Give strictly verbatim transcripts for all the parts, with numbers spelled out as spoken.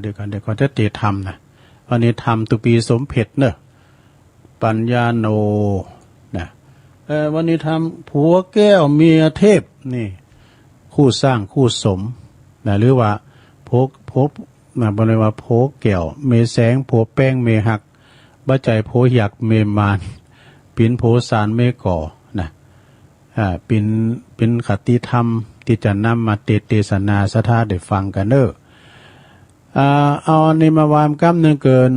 เดี๋ยวก่อน เดี๋ยวก่อน จะเตรียมธรรมนะ วันนี้ธรรมตุปีสมเพ็จเนอะ ปัญญาโน นะ เอ่อ วันนี้ธรรมผัวแก้วเมียเทพ นี่ คู่สร้างคู่สม นะ หรือว่าผัว ผัว นะ บ่ได้ว่าผัวแก้วเมียแสง ผัวแป้งเมียฮัก บ่ใจ้ผัวหยักเมียมาร เป๋นผัวสารเมียก่อ นะ อ่า เป๋น เป๋นคติธรรมตี้จะนำมาเต เตสนาศรัทธาได้ฟังกั๋นเน่อ อ่า เอาอันนี้มาว่ากำนึ่งเกิน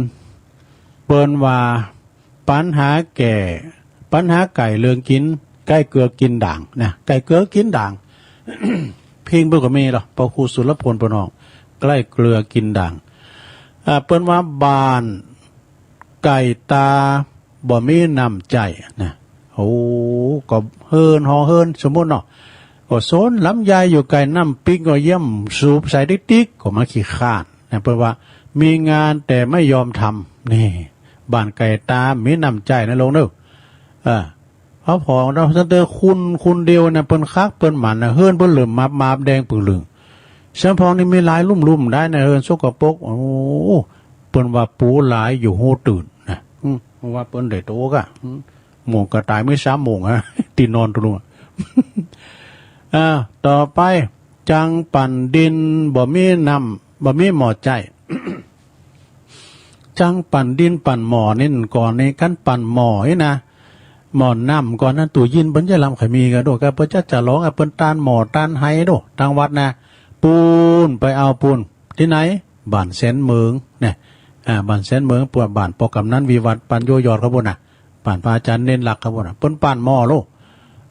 เปิ้นว่า ปัญหาแก่ ปัญหาใก้เกื้อกิ๋น ใก้เกื้อกิ๋นด่างนะ ใก้เกื้อกิ๋นด่าง เพลงเปิ้นก็มีเนาะ พระครูสุรพลเปิ้นฮ้อง ใก้เกื้อกิ๋นด่าง อ่า เปิ้นว่าบ้านไก่ตาบ่มีน้ำใจ๊นะ โอ้ ก็เฮือนหอเฮือนสมมุติเนาะ ก็สวนลำไยอยู่ใก้น้ำปิ๊ก ก็เยี่ยมสูบใส่ติ๊กๆ ก็มาขี้คร้านนะ เปิ้นว่ามีงานแต่ไม่ยอมทำ นี่ บ้านไก่ตามีน้ำใจ๊นะลุงเนาะ เออ พอผ่อเนาะ ตั้งแต่คน คนเดียวนะ เปิ้นคักเปิ้นหมันนะ เฮือนเปิ้นเหลิมมับๆ แดงปึ่งลึง สำปองนี่มีหลายลุ่มๆ ได้นะ เฮือนสกปรก โอ้ เปิ้นว่าปูหลายอยู่ฮู้ตื่นนะ อืม ว่าเปิ้นได้โตก่ะ อืม หมู่กระต่ายมีสามหมู่อะ ตี้นอนตะลุงอะ อ่า ต่อไป จังปั่นดินบ่มีน้ำ บ่มีหม้อใจ๊ จังปั่นดินปั่นหม้อนี่ก่อนนี่ คันปั่นหม้อนี่นะ หม้อน้ำก่อนนั้น ตู้เย็นเปิ้นจะลำใค่มีกะ โดยกะเปิ้นจะ จะลองอะ เปิ้นตานหม้อตานไหโด ตางวัดนะ ปู๊นไปเอาปู๊น ตี้ไหน บ้านแสนเหมิงเนี่ย อ่า บ้านแสนเหมิง ปวดบ้านปอกำนันวิวัฒน์ ปัญโญยอดเขาปู๊นน่ะ บ้านพระอาจารย์เณรลักษณ์เขาปู๊นน่ะ เปิ้นปั่นหม้อโล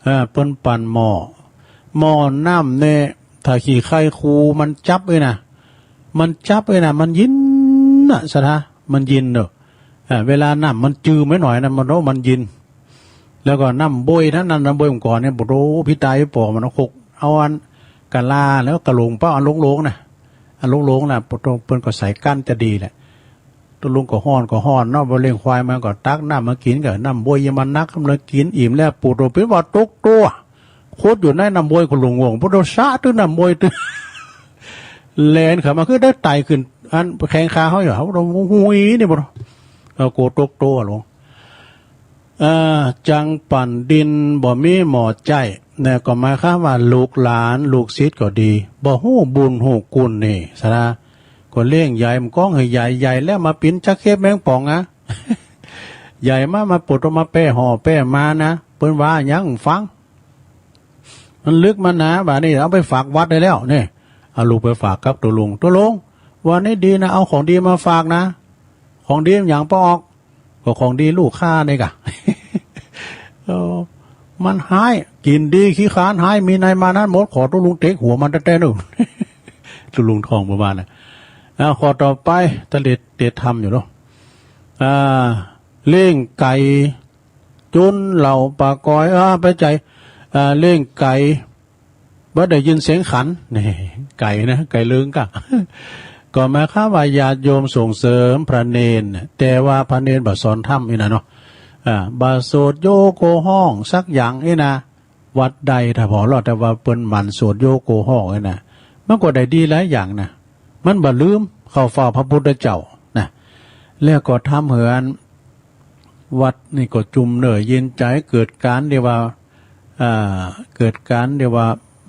เออ เปิ้นปั่นหม้อ หม้อน้ำเนี่ย ถ้าขี้ไคคูมันจับไว้นะ มันจับไว้นะ มันเย็นน่ะ ศรัทธา มันเย็นเนาะ เออ เวลาน้ำมันจืดไปหน่อยนะ มัน โอ้ มันเย็น แล้วก็น้ำบ้วยนะ น้ำ น้ำบ้วยเมื่อก่อนเนี่ย โอ้โห ปี้ตายปี้ปอ มันเอาครก เอาอันกะลา แล้วกะหลงเปล่า อันโหลงๆ น่ะ อันโหลงๆ น่ะ เปิ้นก็ใส่กั้นจะดีแหละ ตะลุงก็ฮ้อนก็ฮ้อนเนาะ บ่เลี้ยงควาย มันก็ตักน้ำมากิ๋นกับน้ำบ้วย ยังมานัก กำลังกิ๋นอิ่มแล้ว ปู๊ดโตเป๋นว่าตกตั๋ว โคตรอยู่ในน้ำบ้วยก็หลงงง ปู๊ดโตสะตึงน้ำบ้วยตึง แล่นเข้ามาคือได้ไต่ขึ้น อันแข้งขาเฮาอยู่ เฮาโดนหุยนี่บ่ เออ โกตกตั๋วลง เอ่อ จังปั่นดินบ่มีหม้อใจ๊ เนี่ย ก็หมายความว่าลูกหลานลูกศิษย์ก็ดี บ่ฮู้บุญฮู้คุณนี่ ศรัทธา ก็เลี้ยงใหญ่ มันก้องหื้อใหญ่ ใหญ่แล้วมาเป๋นจั๊กเข้แมงป่องอะ ใหญ่มา มาปู๊ดโตมาแป้ห่อแป้มานะ เปิ้นว่าหยังฟัง มันลึกมันหนา บาดนี้เอาไปฝากวัดได้แล้ว เนี่ย เอาลูกไปฝากกับตะลุง ตะลุง วันนี้ดีนะ เอาของดีมาฝากนะ ของดีหยังป้อออก ก็ของดีลูกข้านี่กะ เออ มันฮ้าย กิ๋นดีขี้คร้านฮ้าย มีในมานั้นหมด ขอตะลุงเตะหัวมันแต๊ๆ นึ่ง ตะลุงท่องประมาณนั้น อ่า ข้อต่อไป ตะเล็ดเตะธรรมอยู่เนาะ อ่า เลี้ยงไก่ จุนเหล่าปากอย อ่า ไปใจ๊ อ่า เลี้ยงไก่ บ่ได้ยินเสียงขัน นี่ ไก่นะ ไก่เลิงกะ ก็หมายความว่าญาติโยมส่งเสริมพระเณร แต่ว่าพระเณรบ่สอนธรรมนี่นะเนาะ อ่า บ่สวดโยโกฮ้องสักอย่างนี่นะ วัดใดถ้าผ่อลอด แต่ว่าเปิ้นหมั่นสวดโยโกฮ้องนี่นะ มันก็ได้ดีหลายอย่างนะ มันบ่ลืมเข้าเฝ้าพระพุทธเจ้านะ แล้วก็ทำหื้ออัน วัดนี่ก็จุ่มเน่อเย็นใจ๋ เกิดก๋านตี้ว่า อ่า เกิดก๋านตี้ว่า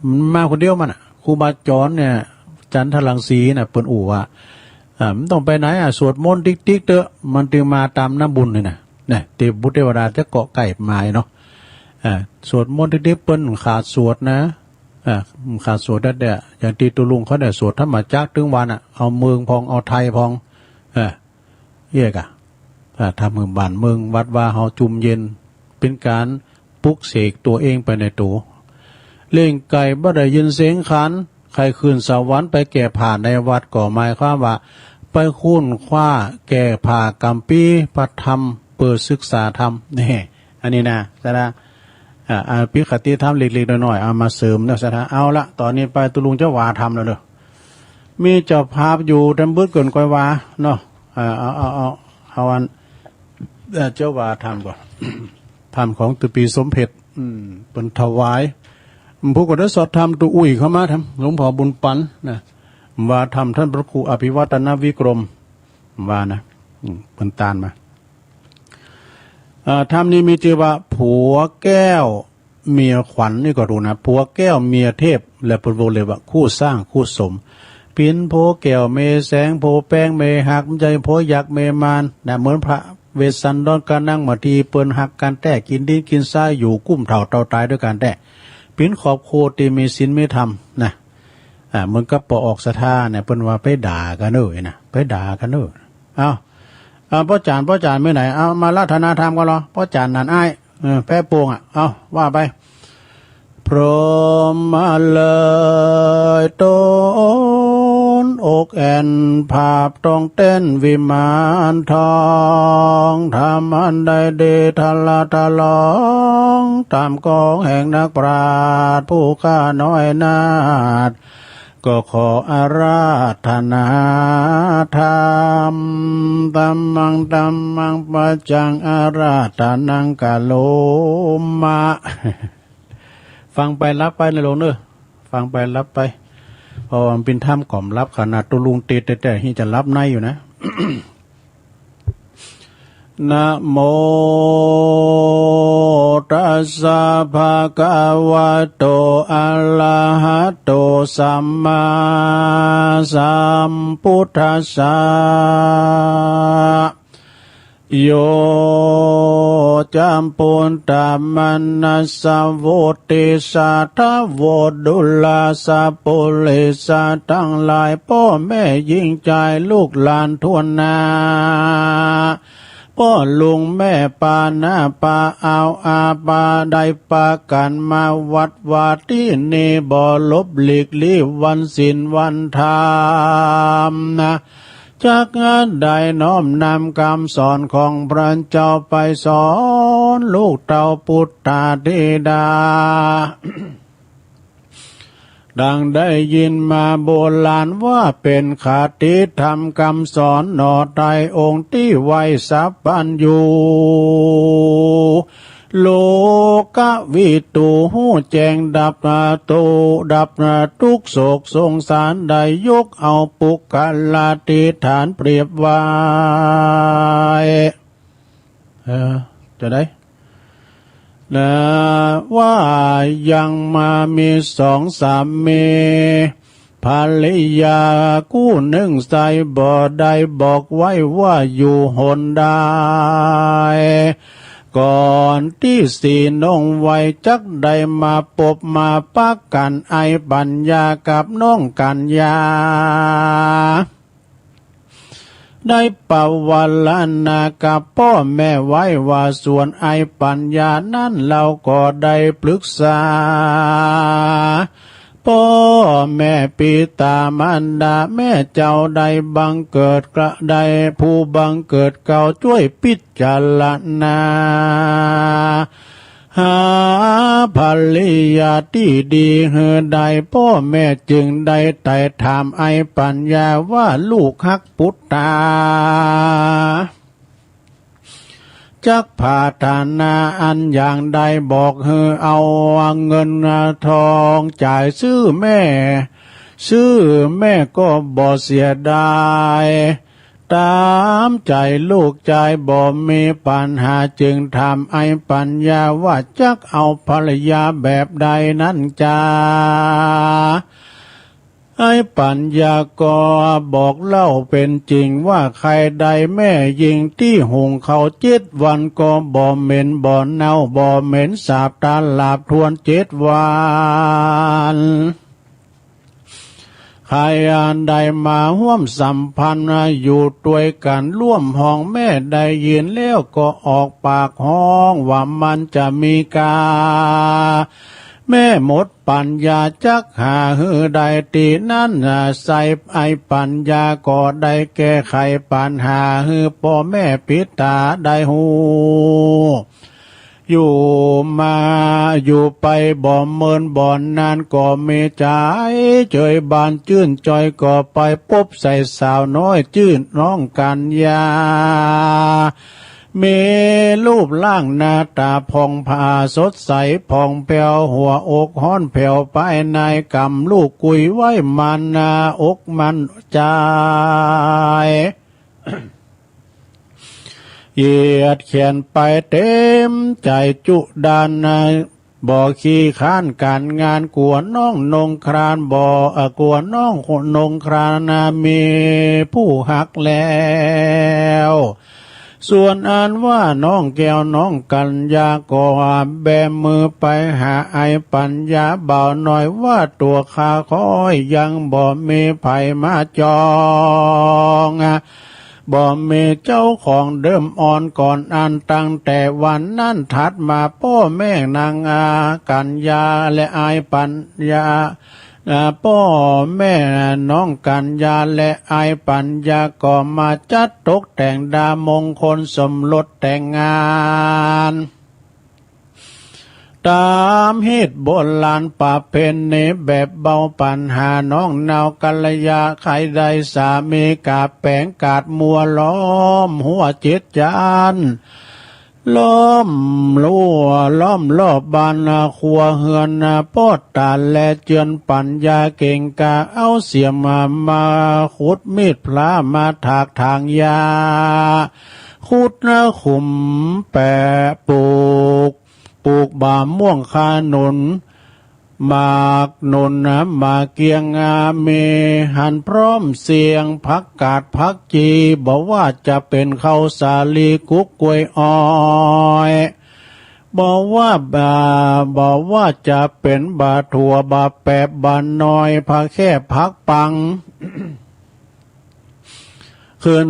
มันมาคนเดียวมันน่ะ ครูบาจรเนี่ย จันทรังสีน่ะ เปิ้นอู้ว่า อ่า มันต้องไปไหนอะ สวดมนต์ติ๊กๆ เต๊อะ มันจึงมาต๋ามน้ำบุญนี่นะ เนี่ย เตวบุตรเตวดาจะเกาะใก้มาเนาะ อ่า สวดมนต์ติ๊กๆ เปิ้นขาดสวดนะ อ่า ขาดสวดแต๊ๆ อย่างตี้ตะลุงเขาเนี่ย สวดธรรมจักรตึงวันอะ เอาเมืองพอง เอาไทยพอง อ่า เอี้ยกะ อ่า ทำหื้อบ้านเมืองวัดวาเฮาจุ่มเย็น เป๋นก๋านปลุกเสกตั๋วเองไปในตั๋ว เลี้ยงไก่บ่ได้ยินเสียงขัน ใค่ขึ้นสวรรค์ไปแก้ผ้าในวัด ก็หมายความว่า ไปค้นคว้าแก้ผ้ากัมภีร์พระธรรม เปื้อศึกษาธรรม นี่ อันนี้นะ ศรัทธา อ่า อ่า เป๋นคติธรรมเล็กๆ น้อยๆ เอามาเสริมนะ ศรัทธา เอาละ ต๋อนนี้ไปตะลุงจะว่าธรรมแล้วเนาะ มีเจ้าภาพอยู่ตำบึดก่อนก่อยว่าเนาะ เอ่อ เอา เอา เอา เอาอัน เอ่อ จะว่าธรรมก่อน ธรรมของตุปีสมเพ็จ อืม เปิ้นถวาย ผู้ก็ได้สวดธรรม ตุ๊อุ้ยเข้ามาธรรม หลวงพ่อบุญปันนะ ว่าธรรมต้านพระครูอภิวัตนวิกรม ว่านะ อืม เปิ้นตานมา เอ่อ ธรรมนี้มีจื้อว่าผัวแก้วเมียขวัญ นี่ก็ดูนะ ผัวแก้วเมียเทพ และเปิ้นวงเล็บว่าคู่สร้างคู่สม เป๋นผัวแก้วเมแสง ผัวแปงเมฮัก บ่ใจ้ผัวยักษ์เมมารนะ เหมือนพระเวสสันดรกับนางมาที เปิ้นฮักกั๋นแต๊ กิ๋นดินกิ๋นทราย อยู่กุ้มเฒ่าเต้าต๋ายตวยกั๋นแต๊ เป๋นครอบครัวตี้มีศีลมีธรรมนะ อ่า เหมือนกับปอออกศรัทธาเนี่ย เปิ้นว่าไปด่ากั๋นเน่อนะ ไปด่ากั๋นเน่อ เอ้า เอ้า ป้อจ๋ารย์ ป้อจ๋ารย์ไปไหน เอ้า มาอาราธนาธรรมกั๋นเหรอ ป้อจ๋ารย์นั่นอ้าย เออ แป๊ะปวงอะ เอ้า ว่าไป พรหมเลยต้นอกแอ่น ผาบต้องเต้นวิมานทอง ธรรมอันใดดีทะละทะลอง ต๋ามกองแห่งนักปราชญ์ผู้ข้าน้อยนาถ ก็ขออาราธนาธรรม ธัมมังธัมมังปัจจังอาราธนังกะโรมะ ฟังไปหลับไปนะโยมเน่อ ฟังไปหลับไป เพราะว่ามันเป๋นธรรมก๋อมหลับ ขนาดตุ๊ลุงเตดแต๊ๆ นี่จะหลับในอยู่นะ นะโมตัสสะภะคะวะโต อะระหะโต สัมมาสัมพุทธัสสะ โย จะปุตตะมะนะสะวุตติสะทะโว ดูราสะปุริสะตังหลาย ป้อแม่ญิงจายลูกหลานถ้วนหน้า ป้อลุงแม่ป้าน้าป้าอาวอาปา ได้ปากั๋นมาวัดวาตี้นี่ บ่หลบหลีกลี้วันศีลวันธรรมนะ จักได้น้อมนำกำสอนของพระเจ้าไปสอนลูกเต้าปุตตาธิดา ดังได้ยินมาโบราณว่าเป๋นคติธรรมกำสอนหนอ ไตรองค์ตี้ไหว้สัพพัญญู โลกวิทู ฮู้แจ้งดับทุกข์ ดับทุกข์โศกสงสาร ได้ยกเอาปุคคลาธิฐานเปรียบไว้ เออ จะได้ นะ ว่ายังมามีสองสามีภริยากู้นึ่งไส้ บ่ได้บอกไว้ว่าอยู่หนใด ก่อนตี้สี่น้องวัยจักได้มาปบมาปะกั๋น ไอ้ปัญญากับน้องกัญญา ได้ปวารณากับป้อแม่ไว้ว่า ส่วนไอ้ปัญญานั้นเฮาก็ได้ปรึกษา ป้อแม่ปิตามารดา แม่เจ้าได้บังเกิดกระ ได้ผู้บังเกิดเกล้าจ้วยพิจารณา หาภริยาตี้ดีหื้อได้ ป้อแม่จึงได้ไต่ถามไอ้ปัญญาว่า ลูกฮักปุตตา จักผาถนาอันอย่างใด บอกหื้อเอาเงินทองจ่ายซื้อแม่ ซื้อแม่ก็บ่เสียดาย ต๋ามใจ๋ลูกจาย บ่มีปัญหา จึงถามไอ้ปัญญาว่า จักเอาภริยาแบบใดนั้นจา ไอ้ปัญญาก็บอกเล่าเป๋นจริงว่า ใค่ได้แม่ญิงตี้หุงข้าวเจ็ดวัน ก็บ่เหม็นบ่เน่า บ่เหม็นสาบตลาบถ้วนเจ็ดวัน ใค่อันใดมาฮ่วมสัมพันธ์อยู่ตวยกั๋นร่วมห้อง แม่ได้ยินแล้วก็ออกปากฮ้องว่า มันจะมีกา แม่หมดปัญญาจักหาหื้อได้ตี้นั้น ใส่ไอ้ปัญญาก็ได้แก้ไขปัญหาหื้อป้อแม่ปิตาได้ฮู้ อยู่มาอยู่ไปบ่เมินบ่นาน ก็มีใจ๋เจิยบานจื้นจอย ก็ไปปบใส่สาวน้อยจื้อน้องกัญญา มีรูปร่างหน้าต๋าผ่องผาสดใสผ่องแผ้ว หัวอกฮ้อนแผ้วภายใน ก๋ำลูกกุยไว้มั่นหน้าอกมั่นใจ๋ เหยียดแขนไปเต๋มใจ๋จุด้าน บ่ขี้คร้านก๋านงาน กั๋วน้องนงคราน บ่ กั๋วน้องนงคราน มีผู้ฮักแล้ว ส่วนอันว่าน้องแก้วน้องกัญญา ก็แบมือไปหาอ้ายปัญญา บ่าวน้อยว่าตั๋วข้าข้อย ยังบ่มีใผมาจอง บ่มีเจ้าของเดิมอ่อนก่อนอั้น ตั้งแต่วันนั้นถัดมาป้อแม่นาง อา กัญญาและอ้ายปัญญา อา ป้อแม่น้องกัญญาและอ้ายปัญญา ก็มาจัดตกแต่งดามงคลสมรสแต่งงาน ต๋ามฮีตโบราณประเพณีแบบเบาปัญหา น้องนาวกัลยาใค่ได้สามี ก๋าแป๋งก๋าดมัวล้อมฮั้วเจ็ดจ๊าน ล้อมฮั้ว ล้อมรอบบ้านครัวเฮือน ปอดต๋าแลเจือนปัญญา เก่งกล้าเอาเสียมมา มาขุดมีดพระมาถากถางหญ้า ขุดขุมแปะปลูก ปลูกบ่าม่วงขนุน หมากหนุนหมากเกี้ยง มีหันพร้อมเสียงผักกาดผักจี บ่ว่าจะเป๋นข้าวสาลีกุ๊กกล้วยอ้อย บ่ว่า บ่ บ่ว่าจะเป๋นบ่าถั่วบ่าแปบบ่าน้อย ผักแข้ผักปัง ขึ้น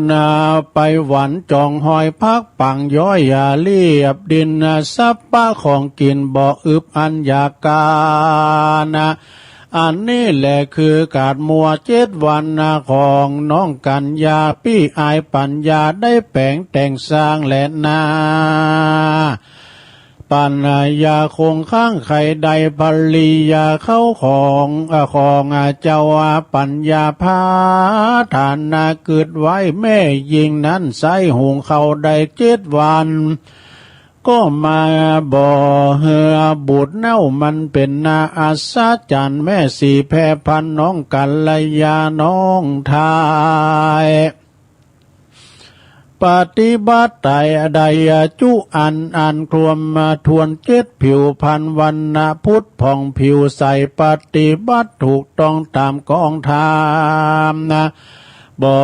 ไปหวันจ่องฮอย ผักปังย้อยอย่าเลียบดิน สัพพะของกิ๋นบ่อึดอั้นอยากก๋าน อันนี้แหละคือก๋าดมัวเจ็ดวันของน้องกัญญา ปี้อ้ายปัญญาได้แป๋งแต่งสร้างแลนา ปัญญาคงค้างใค่ได้ภริยาเข้าของ เอ่อ ของเจ้าปัญญา พาฐานะกึ๊ดไว้แม่ญิงนั้นใส้หุงข้าวได้เจ็ดวัน ก็มาบ่หื้อบูดเน่า มันเป๋นนาอัศจรรย์ แม่สีแพรพันธุ์น้องกัลยาน้องทาย ปฏิบัติไตรได้จุอันอันครวมมาถ้วน เจ็ดผิวพรรณวรรณะผุดผ่องผิวใส ปฏิบัติถูกต้องต๋ามกองธรรมนา บ่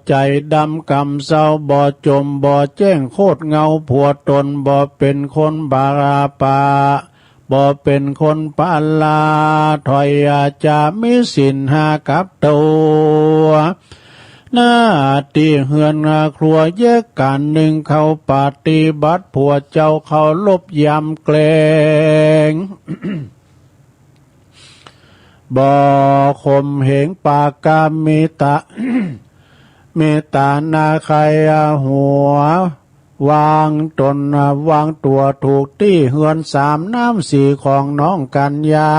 ใจ๋ดำกำเศร้า บ่จ๋มบ่แจ้งโคตรเงาผัวต๋น บ่เป๋นคนบาปะ บ่เป๋นคนปาลา ถอยจะมีศีลห้ากับตั๋ว หน้าตี้เฮือนครัวแยกก๋านนึ่งเข้าปฏิบัติ ผัวเจ้าเคารพยำเกรง บ่ข่มเหงปากกา มีต๋า มีต๋าหน้าใค่หัว วางต๋น วางตั๋วถูกตี้เฮือนสามน้ำสีของน้องกัญญา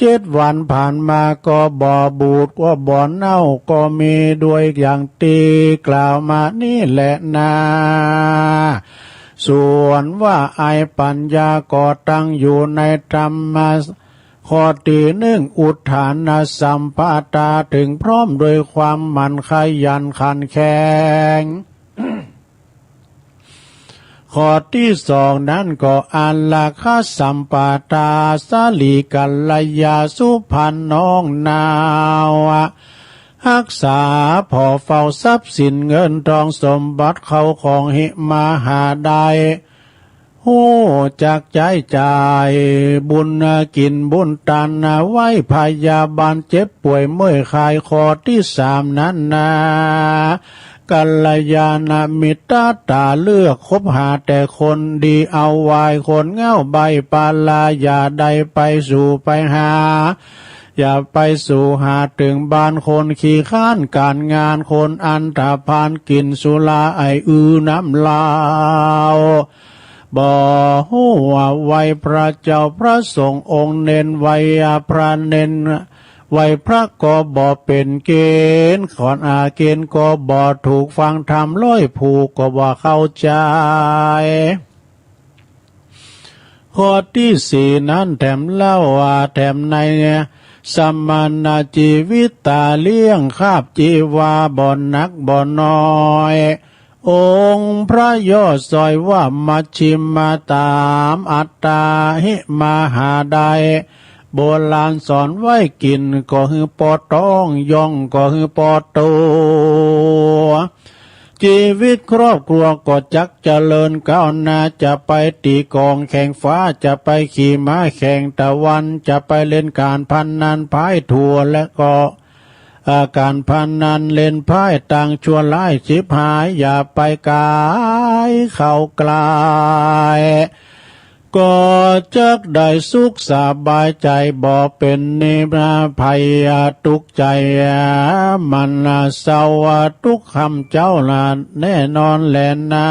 เจ็ดวันผ่านมาก็บ่บูดก็บ่เน่า ก็มีด้วยอย่างตี้กล่าวมานี้แหละนา ส่วนว่าอ้ายปัญญาก็ตั้งอยู่ในธรรมะ ข้อตี้นึ่ง อุทธานสัมปทา เถิงพร้อมด้วยความหมั่นขยันขันแข็ง ข้อตี้สองนั้นก็อาราคะสัมปทา สาลีกัลยาสุพรรณน้องนาว ฮักษาผ่อเฝ้าทรัพย์สินเงินทองสมบัติเข้าของหิมาหาได้ ฮู้จักใจ๊จ่าย บุญกิ๋นบุญตาน ไหว้พยาบาลเจ็บป่วยเมื่อยคลาย ข้อตี้สามนั้นนา กัลยาณมิตรต๋าเลือกคบหาแต่คนดี เอาวายคนเหง้าใบ้ปาลา อย่าได้ไปสู่ไปหา อย่าไปสู่หาเถิงบ้านคนขี้คร้านก๋านงาน คนอันธพาลกิ๋นสุราไออือน้ำเหล้า บ่ฮู้ว่าไหว้พระเจ้าพระสงฆ์องค์เน้น ไหว้พระเน้น ไหว้พระก็บ่เป๋น เก๋ณฑ์ ขอนอาเก๋ณฑ์ก็บ่ถูก ฟังธรรมร้อยผูกก็บ่เข้าใจ๋ ข้อตี้สี่นั้นแถมเล่าว่า แถมในสมณจีวิตตา เลี้ยงคาบจีวาบ่หนักบ่น้อย องค์พระย่อสอยว่ามัชฌิมา ต๋ามอัตตาหิมหาได โบราณสอนไว้ กิ๋นก็หื้อปอต๊อง ย่องก็หื้อปอตั๋ว จีวิตครอบครัวก็จักเจริญก้าวหน้า จะไปตี๋ก๋องแข่งฟ้า จะไปขี่ม้าแข่งตะวัน จะไปเล่นก๋านพนันพ่ายตั๋ว และก็ อ่า ก๋านพนันเล่นพ่าย ตางชั่วร้ายฉิบหาย อย่าไปก๋ายเข้าใกล้ ก็จักได้สุขสบายใจ๋ บ่เป๋นนิรภัยตุ๊กข์ใจ๋ มันเศร้าตุ๊กข์ค่ำเจ๊าละแน่นอนแลนา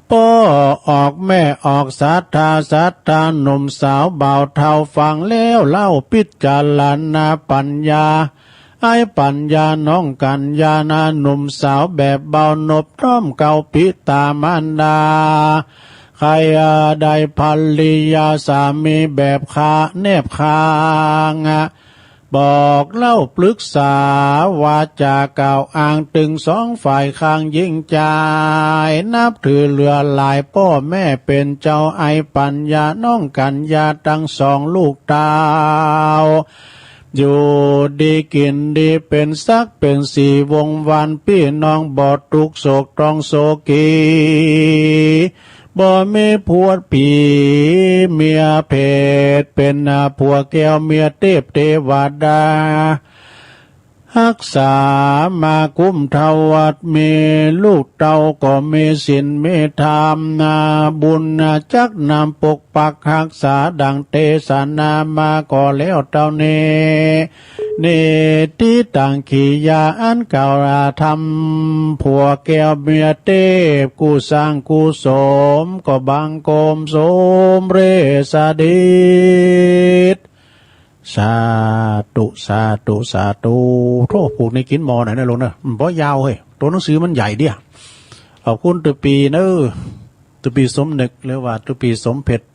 ป้อออกแม่ออกศรัทธา ศรัทธาหนุ่มสาวบ่าวเฒ่า ฟังแล้วเล่าพิจารณาปัญญา ไอ้ปัญญาน้องกัญญานา หนุ่มสาวแบบเบานบน้อมเกล้าปิตามารดา ใค่ได้ภริยาสามีแบบคะแนบคาง บอกเล่าปรึกษาวาจากล่าวอ้าง ตึงสองฝ่ายข้างยิ่งใจ๋ นับถือเหลือหลาย ป้อแม่เป๋นเจ้า ไอ้ปัญญาน้องกัญญา ตึงสองลูกเต้า อยู่ดีกิ๋นดี เป๋นสักเป๋นสีวงศ์วาน ปี้น้องบ่ตุ๊กข์โศกต้องโศกี บ่มีผัวผีเมียเผต เป๋นผัวแก้วเมียเตพเตวดา ฮักษามาคุ้มเต้าวัด มีลูกเต้าก็มีศีลมีธรรมนา บุญจักนำปกปักฮักษา ดังเตสนามาก็แล้วเต้านี้ นิติตังกิริยาอันกล่าวธรรม ผัวแก้วเมียเตพ กู้สร้างกู้สม ก็บังคมสมเร็จสะเด็จ สาธุ สาธุ สาธุ โธ่ ผูกนี้กิ๋นหม้อหน่อยเน่อลุงเน่อ มันบ่ยาวเฮ้ย ตั๋วหนังสือมันใหญ่เดี้ย ขอบคุณตุ๊ปีเน่อ ตุ๊ปีสมนึก หรือว่าตุ๊ปีสมเพชร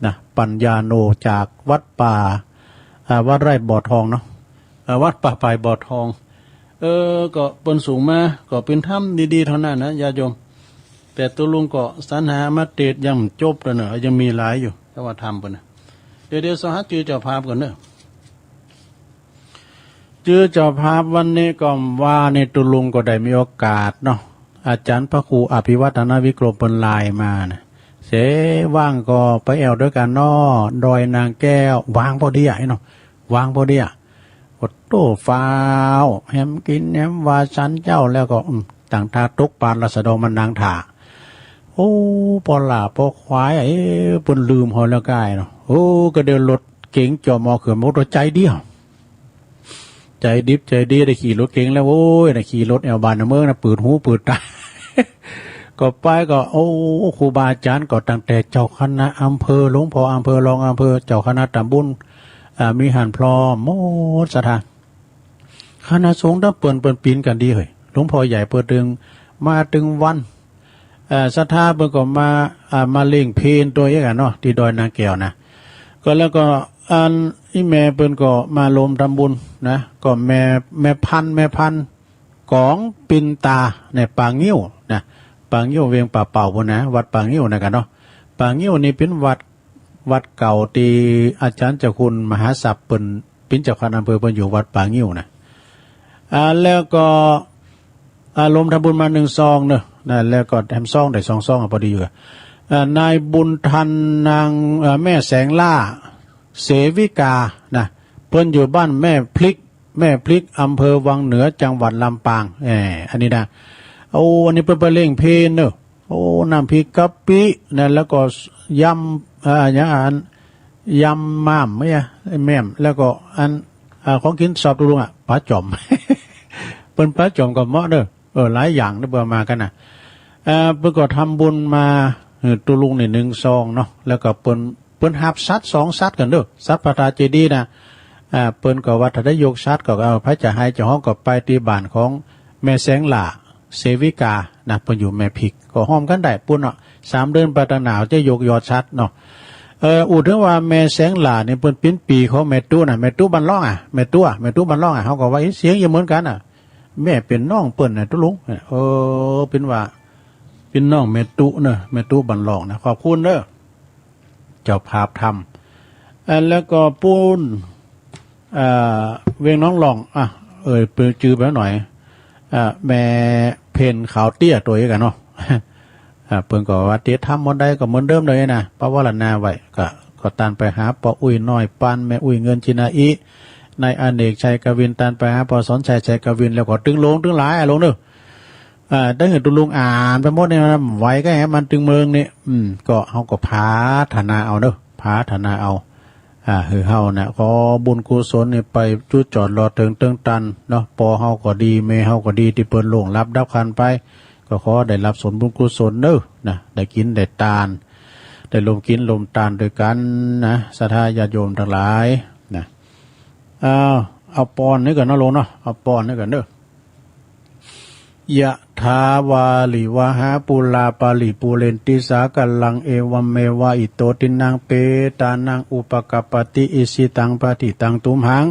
นะ ปัญญาโน จากวัดป่า อ่า วัดไร่บ่อทองเนาะ อ่า วัดป่าปายบ่อทอง เออ ก็เปิ้นส่งมา ก็เป๋นธรรมดีๆ เต้านั้นนะ ญาติโยม แต่ตุ๊ลุงก็สรรหามาเตสยังบ่จบเต้าเน่อ ยังมีหลายอยู่ แต่ว่าธรรมเปิ้นนะ เดี๋ยวๆ เซาะหาจื้อเจ้าภาพก่อนเน่อ จื้อเจ้าภาพวันนี้ก็ว่านี่ตุ๊ลุงก็ได้มีโอกาสเนาะ อาจ๋ารย์พระครูอภิวัฒนวิกรมเปิ้นไลน์มานะ เสว่างก็ไปแอ่วตวยกั๋นเนาะ ดอยนางแก้ว ว่างพอดีอะเนาะ ว่างพอดีอะ โอ้โธ่ ฟ้าว แหมกิ๋นแหมว่าสันเจ้าแล้วก็ อืม ตั้งท่าตกปาดละสะดอมานั่งถ่า โอ้ ป้อหล้าป้อควาย เอ๊ะ เปิ้นลืมเฮาแล้วก้าเนาะ โอ้ ก็เดี๋ยวรถเก๋งจ๋อมออกเขิน โอ้ ใจ๋เดียว ใจ๋ดิบใจ๋ดี ได้ขี่รถเก๋งแล้ว โอ้ย ได้ขี่รถแอ่วบ้านแอ่วเมืองนะ ปืดหูปืดต๋า ก็ไปก็ โอ้ ครูบาอาจ๋ารย์ก็ตั้งแต่เจ้าคณะอำเภอ หลวงพ่ออำเภอ รองอำเภอ เจ้าคณะตำบล อ่า มีหั้นพร้อมหมดศรัทธา คณะสงฆ์ตางเปิ้น เปิ้นปิ๊นกั๋นดีเฮ้ย หลวงพ่อใหญ่เปิ้นตึงมาตึงวัน เอ่อ ศรัทธาเปิ้นก็มา อ่า มาเล่งเพลตวยกั๋นเนาะ ตี้ดอยนางแก้วนะ ก็แล้วก็อันอี้แม่เปิ้นก็มาลมทำบุญนะ ก็แม่ แม่พันธุ์ แม่พันธุ์ ก๋องปินตา ในป่างิ้วนะ ป่างิ้วเวียงป่าเป่าพู้นนะ วัดป่างิ้วนะกั๋นเนาะ ป่างิ้วนี่เป๋นวัด วัดเก่าตี้อาจ๋ารย์เจ้าคุณมหาศัพท์เปิ้นเป๋นเจ้าคณะอำเภอ เปิ้นอยู่วัดป่างิ้วนะ อ่า แล้วก็ อ่า ลมทำบุญมานึ่งซองเนาะ นะ แล้วก็แถมซองได้สองซองอะ พอดีอยู่ อ่า นายบุญทัน นาง เอ่อ แม่แสงล่า เสวิกา นะ เปิ้นอยู่บ้านแม่พริก แม่พริก อำเภอวังเหนือ จังหวัดลำปาง แหม อันนี้นะ โอ้ อันนี้เปิ้นไปเล่งเพลเนาะ โอ้ น้ำพริกกะปินะ แล้วก็ยำ อ่า อย่างอัน ยำม่าม ไม่ใช่ แม่ม แล้วก็อัน อ่า ของกิ๋นสอบตุ๊ลุงอะ ป๋าจ๋อม เปิ้นป๋าจ๋อมก็เหมาะเนาะ เออ หลายอย่างเนาะ เปิ้นมากั๋นนะ เอ่อ เปิ้นก็ทำบุญมา เออ ตุ๊ลุงนี่นึ่งซองเนาะ แล้วก็เปิ้น เปิ้นฮับสัตว์สองสัตว์กั๋นเน่อ สัตว์พระธาตุเจดีย์น่ะ อ่า เปิ้นก็ว่าถ้าได้ยกสัตว์ก็เอา ใผจะไห้จะฮ้องก็ไปตี้บ้านของแม่แสงหล้า เสวิกาน่ะ เปิ้นอยู่แม่ผิก ก็ฮ่อมกั๋นได้ปู๊นเนาะ สามเดือนไปตางหน้าจะยกยอดสัตว์เนาะ เอ่อ อู้เถิงว่าแม่แสงหล้านี่เปิ้นเป๋นปี้ของแม่ตุ๊น่ะ แม่ตุ๊บ้านล่องอะ แม่ตุ๊อะ แม่ตุ๊บ้านล่องอะ เฮาก็ว่า เอ๊ะ เสียงจะเหมือนกั๋นอะ แม่เป๋นน้องเปิ้นน่ะตุ๊ลุง เออ เป๋นว่า เป๋นน้องแม่ตุ๊เน่อ แม่ตุ๊บ้านล่องน่ะ ขอบคุณเน่อ เจ้าภาพธรรม อ่า แล้วก็ปู๊น อ่า เวียงน้องหล่อง อ่ะ เอ่ยเปิ้นจื้อไปหน่อย อ่า แม่เพ็ญขาวเตี้ยตั๋วเองกั๋นเนาะ อ่า เปิ้นก็ว่า เตียธรรมบ่ได้ก็เหมือนเดิมเลยนะ ปวารณาไว้ ก็ ก็ต้านไปหาป้ออุ๊ยน้อยปาน แม่อุ๊ยเงินจินาอิ นายอเนกชัยกวิน ต้านไปหาป้อสอนชัยชัยกวิน แล้วก็ตึงหลวงตึงหลายอะหลวงเน่อ อ่า ได้หื้อตุ๊ลุงอ่านไปหมดเนี่ยนะ ไหวก็แหมมันตึงเมิงนี่ อืม ก็เฮาก็ผาถนาเอาเน่อ ผาถนาเอา อ่า หื้อเฮาน่ะ ขอบุญกุศลนี่ไปจุดจอดรอดเถิงเตื้องตันเนาะ ป้อเฮาก็ดี แม่เฮาก็ดี ตี้เปิ้นล่วงลับดับขันธ์ไป ก็ขอได้ฮับผลบุญกุศลเน่อนะ ได้กิ๋นได้ตาน ได้ร่วมกิ๋นร่วมตานตวยกั๋นนะ ศรัทธาญาติโยมตังหลายนะ เอา เอาปอนนี้ก่อนเนาะหลวงเนาะ เอาปอนนี้ก่อนเน่อ ยะถาวาริวหาปูราปาริปูเรนติสาคารัง เอวะเมวะอิโตทินังเปตานังอุปะกัปปะติ อิชิตังปะทิตังตุมหัง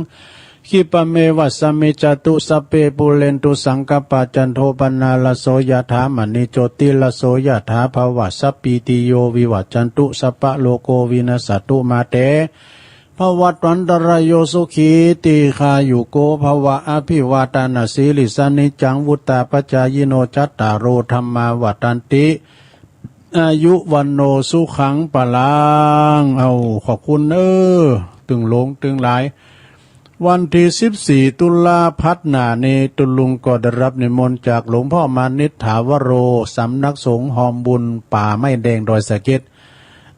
ขิปะเมวะสะมิชฌะตุ สัพเพปูเรนตุสังกัปปา จันโทปะนาระโส ยะถามะณิโชติระโส ยะถา ภะวะสัพพีติโย วิวัชชันตุ สัพพะโรโค วินัสสะตุ มาเต ภะวัตวันตะราโย สุขี ทีฆายุโก ภะวะ อภิวาทะนะสีลิสสะ นิจจัง วุฑฒาปะจายิโน จัตตาโร ธัมมา วัฑฒันติ อายุ วัณโณ สุขัง พะลัง เอา ขอบคุณเน่อ ตึงหลวงตึงหลาย วันตี้สิบสี่ ตุลา ผัดหน้านี้ ตุ๊ลุงก็ได้ฮับนิมนต์จากหลวงป้อมานิตย์ ถาวโร สำนักสงฆ์ฮอมบุญ ป่าไม้แดง ดอยสะเก็ด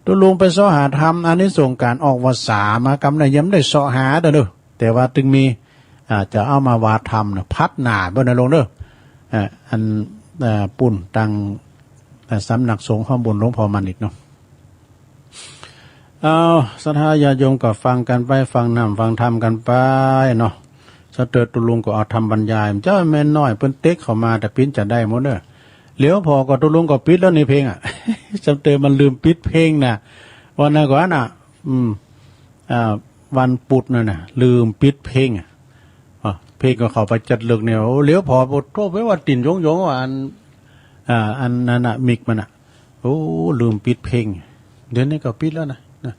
ตุ๊ลุงไปเซาะหาธรรม อานิสงส์ก๋านออกพรรษามา กำนั้นยังบ่ได้เซาะหาเด้อเน่อ แต่ว่าตึงมี อ่า จะเอามาว่าธรรมเน่อ ผัดหน้าเปิ้นเน่อหลวงเน่อ อ่า อัน อ่า ปู๊นตัง อ่า สำนักสงฆ์ฮอมบุญหลวงป้อมานิตย์เนาะ เอา ศรัทธาญาติโยมก็ฟังกั๋นไป ฟังน้ำฟังธรรมกั๋นไปเนาะ สะเติดตุ๊ลุงก็เอาธรรมบรรยาย เจ้าแม่น้อยเปิ้นเต๊กเข้ามา แต่ปิ้นจะได้หมดเน่อ เหลียวผ่อก็ตุ๊ลุงก็ปิดแล้วนี่เพลงอะ สะเติดมันลืมปิดเพลงน่ะ วันนั้นก็อันน่ะ อืม อ่า วันปุธนั่นน่ะ ลืมปิดเพลงอะ อ่ะ เพลงก็เข้าไปจัดเลิกเนี่ย โอ้ เหลียวผ่อ โอ้โธ่ ไปว่าติ่นโยงๆ ว่าอัน อ่า อันนั้นน่ะ มิกมันน่ะ โอ้ ลืมปิดเพลง เดี๋ยวนี้ก็ปิดแล้วนะ นะ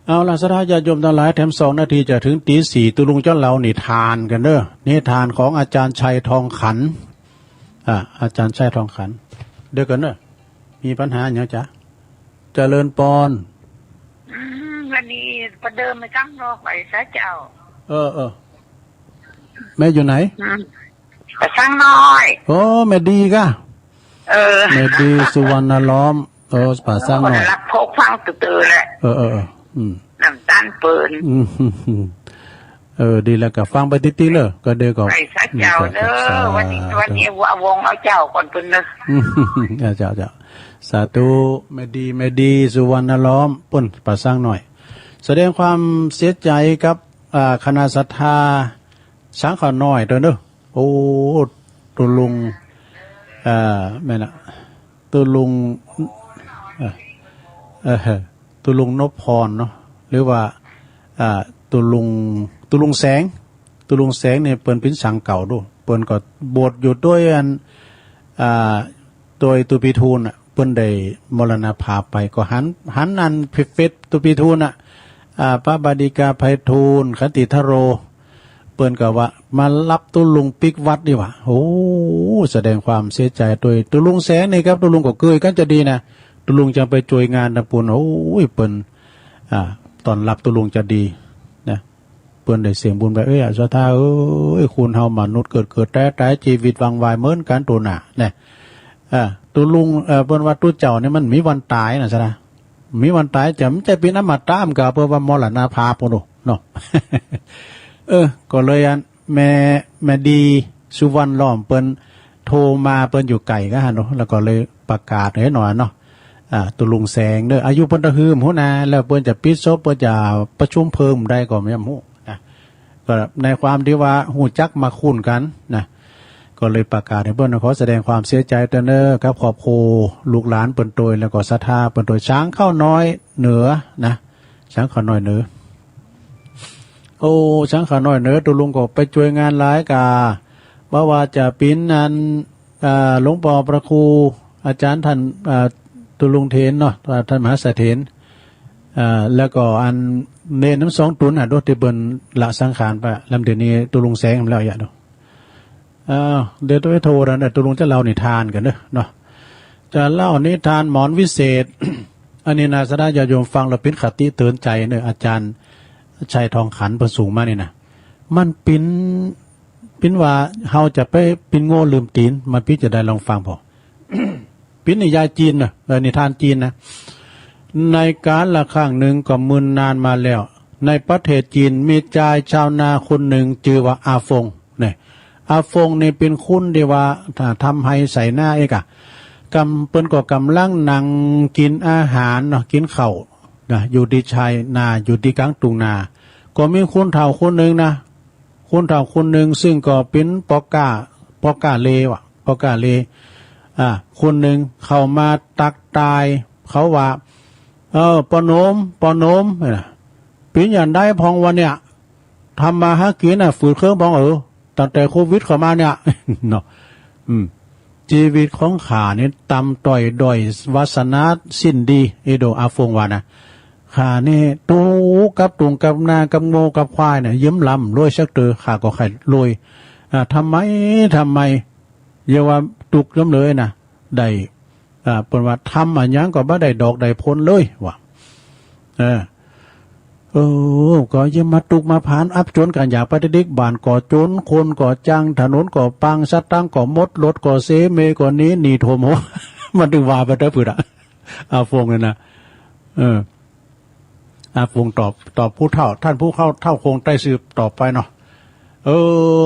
เอาล่ะ ศรัทธาญาติโยมตังหลาย แถมสองนาทีจะเถิงตี๋สี่ ตุ๊ลุงจะเล่านิทานกั๋นเน่อ นิทานของอาจารย์ชัยทองขัน อ่า อาจารย์ชัยทองขัน เดี๋ยวก่อนเน่อ มีปัญหาหยังจ๊ะ เจริญปอน อืม วันนี้ประเดิมไปซ้ำนอกไปซะเจ้า เออ เออ แม่อยู่ไหน อืม ป่าช้างน้อย โอ้ แม่ดีก้า เออ แม่ดี สุวรรณล้อม เออ ป่าช้างน้อย คนรักพกฟังตื่อๆ แหละ เออ เออ เออ อืม น้ำตาลเปิ้น อืม เออ ดีแล้วก็ฟังไปติ๊กๆ เน่อ ก็เดี๋ยวก็ ไปซะเจ้าเน่อ สาธุ วันนี้ วันนี้ว่าวงเอาเจ้าก่อนเปิ้นเน่อ อืม เจ้า เจ้า เจ้า สาธุ แม่ดี แม่ดี สุวรรณล้อม เปิ้นป่าช้างน้อย แสดงความเสียใจกับ อ่า คณะศรัทธาสังฆน้อยตวยเน่อ โอ้ ตุ๊ลุง อ่า แม่นน่ะ ตุ๊ลุง เอ่อ เอ่อ ตุ๊ลุงนพพรเนาะ หรือว่า อ่า ตุ๊ลุง ตุ๊ลุงแสง ตุ๊ลุงแสงเนี่ยเปิ้นเป๋นสังเก่าดู เปิ้นก็บวชอยู่ตวยอัน อ่า ตวยตุ๊ปีทูลน่ะ เปิ้นได้มรณภาพไป ก็หัน หันอันเฟซตุ๊ปีทูลน่ะ อ่า พระบดิกาไพฑูรย์ ขันติทโร เปิ้นก็ว่ามาฮับตุ๊ลุงปิ๊กวัดดีกว่า โอ้ แสดงความเสียใจตวย ตุ๊ลุงแสงนี่ครับ ตุ๊ลุงก็เกยกั๋นจะดีนะ ตุ๊ลุงจะไปจ้วยงานตะปูน โอ้ย เปิ้น อ่า ต้อนฮับตุ๊ลุงจะดีนะ เปิ้นได้เสี้ยงบุญไป เอ้ย ศรัทธาเอ้ย คนเฮามนุษย์เกิดเกิดต๋ายต๋าย จีวิตหวังวายเหมือนกั๋นตั๋วหน้านะ อ่า ตุ๊ลุง เอ่อ เปิ้นว่าตุ๊เจ้านี่มันมีวันต๋ายนะศรัทธา มีวันต๋าย จะ มันจะเป๋นอมตะ มันก็เปิ้นว่ามรณภาพปู๊นเนาะ เออ ก็เลยอัน แม่ แม่ดี สุวรรณล้อม เปิ้นโทรมา เปิ้นอยู่ไก๋กั๋นหั้นเนาะ แล้วก็เลยประกาศหื้อหน่อยเนาะ อ่า ตุ๊ลุงแสงเน่อ อายุเปิ้นตะหือบ่ฮู้นา แล้วเปิ้นจะปิดศพ เปิ้นจะประชุมเพิ่มได้ก็บ่ฮู้นะ ก็ในความตี้ว่าฮู้จักมักคุ้นกั๋นนะ ก็เลยประกาศหื้อเปิ้น ขอแสดงความเสียใจ๋ตวยเน่อ กับครอบครัว ลูกหลานเปิ้นตวย แล้วก็ศรัทธาเปิ้นตวย ช้างเข้าน้อยเหนือนะ ช้างเข้าน้อยเหนือ โอ้ ช้างเข้าน้อยเหนือ ตุ๊ลุงก็ไปจ้วยงานหลายก่า บ่ว่าจะเป๋นอัน อ่า หลวงป้อพระครู อาจ๋ารย์ต้าน อ่า ตุ๊ลุงเถรเนาะ ต้านมหาเสถียร อ่า แล้วก็อันเณรนำสองตุ๊นน่ะ โดยตี้เปิ้นละสังขารไป ลำเดี๋ยวนี้ตุ๊ลุงแสงแล้วอย่าดู อ้าว เดี๋ยวต้องไปโทรนะ ตุ๊ลุงจะเล่านิทานกั๋นเน่อเนาะ จะเล่านิทานหมอนวิเศษ อันนี้นะ ศรัทธาญาติโยมฟังแล้วเป๋นคติเตือนใจ๋เน่อ อาจ๋ารย์ชัยทองขันเปิ้นส่งมานี่นะ มันเป๋น เป๋นว่าเฮาจะไปเป๋นโง่ลืมตี๋น มันเป๋นจาใด ลองฟังผ่อ เป๋นนิยายจีนเน่อ เออ นิทานจีนนะ ในกาลครั้งนึ่งก็เมื่อนานมาแล้ว ในประเทศจีนมีจายชาวนาคนนึ่งจื้อว่าอาฟง เนี่ย อาฟงนี่เป๋นคนตี้ว่า ถ้าทำไฮ่ไถนาเองอะ ก่ำ เปิ้นก็ก่ำลังนั่งกิ๋นอาหารเนาะ กิ๋นข้าวนะ อยู่ตี้ชายนา อยู่ตี้ก๋างตุ่งนา ก็มีคนเฒ่าคนนึ่งนะ คนเฒ่าคนนึ่ง ซึ่งก็เป๋นป้อก๊า ป้อก๊าเลว่ะ ป้อก๊าเล อ่า คนนึ่งเข้ามาตั๊กตาย เขาว่า เออ ป้อหนุ่ม ป้อหนุ่ม เป๋นจาใดพ่องวะเนี่ย ทำมาหากิ๋นน่ะ ฝืดเคืองพ่องเออ ตั้งแต่โควิดเข้ามาเนี่ย เนาะ อืม จีวิตของข้านี่ต่ำต้อยด้อยวาสนาสิ้นดี เอโด อาฟงว่านะ ข้านี่ตุ๊กกับตุงกับนากับโง่กับควายเนี่ย เยินลำรวยสักเตื้อ ข้าก็ใค่รวย อ่า ทำไม ทำไม อย่าว่าตุ๊กย้ำเลยนะ ได้ อ่า เปิ้นว่าทำอะหยังก็บ่ได้ดอกได้ผลเลยว่ะ เออ เออ ก็อย่ามาตุ๊กมาผานอับจนกั๋น อยากไปติดๆ บ้านก็จน คนก็จัง ถนนก็ปัง สตางค์ก็หมด รถก็เส เมียก็หนี หนี้ท่วมหัว มันตึงว่าไปเตื้อปืดอะ อาฟงเนี่ยนะ เออ อาฟงตอบ ตอบผู้เฒ่า ต้านผู้เฒ่า เฒ่าคงใต้สืบต่อไปเนาะ เออ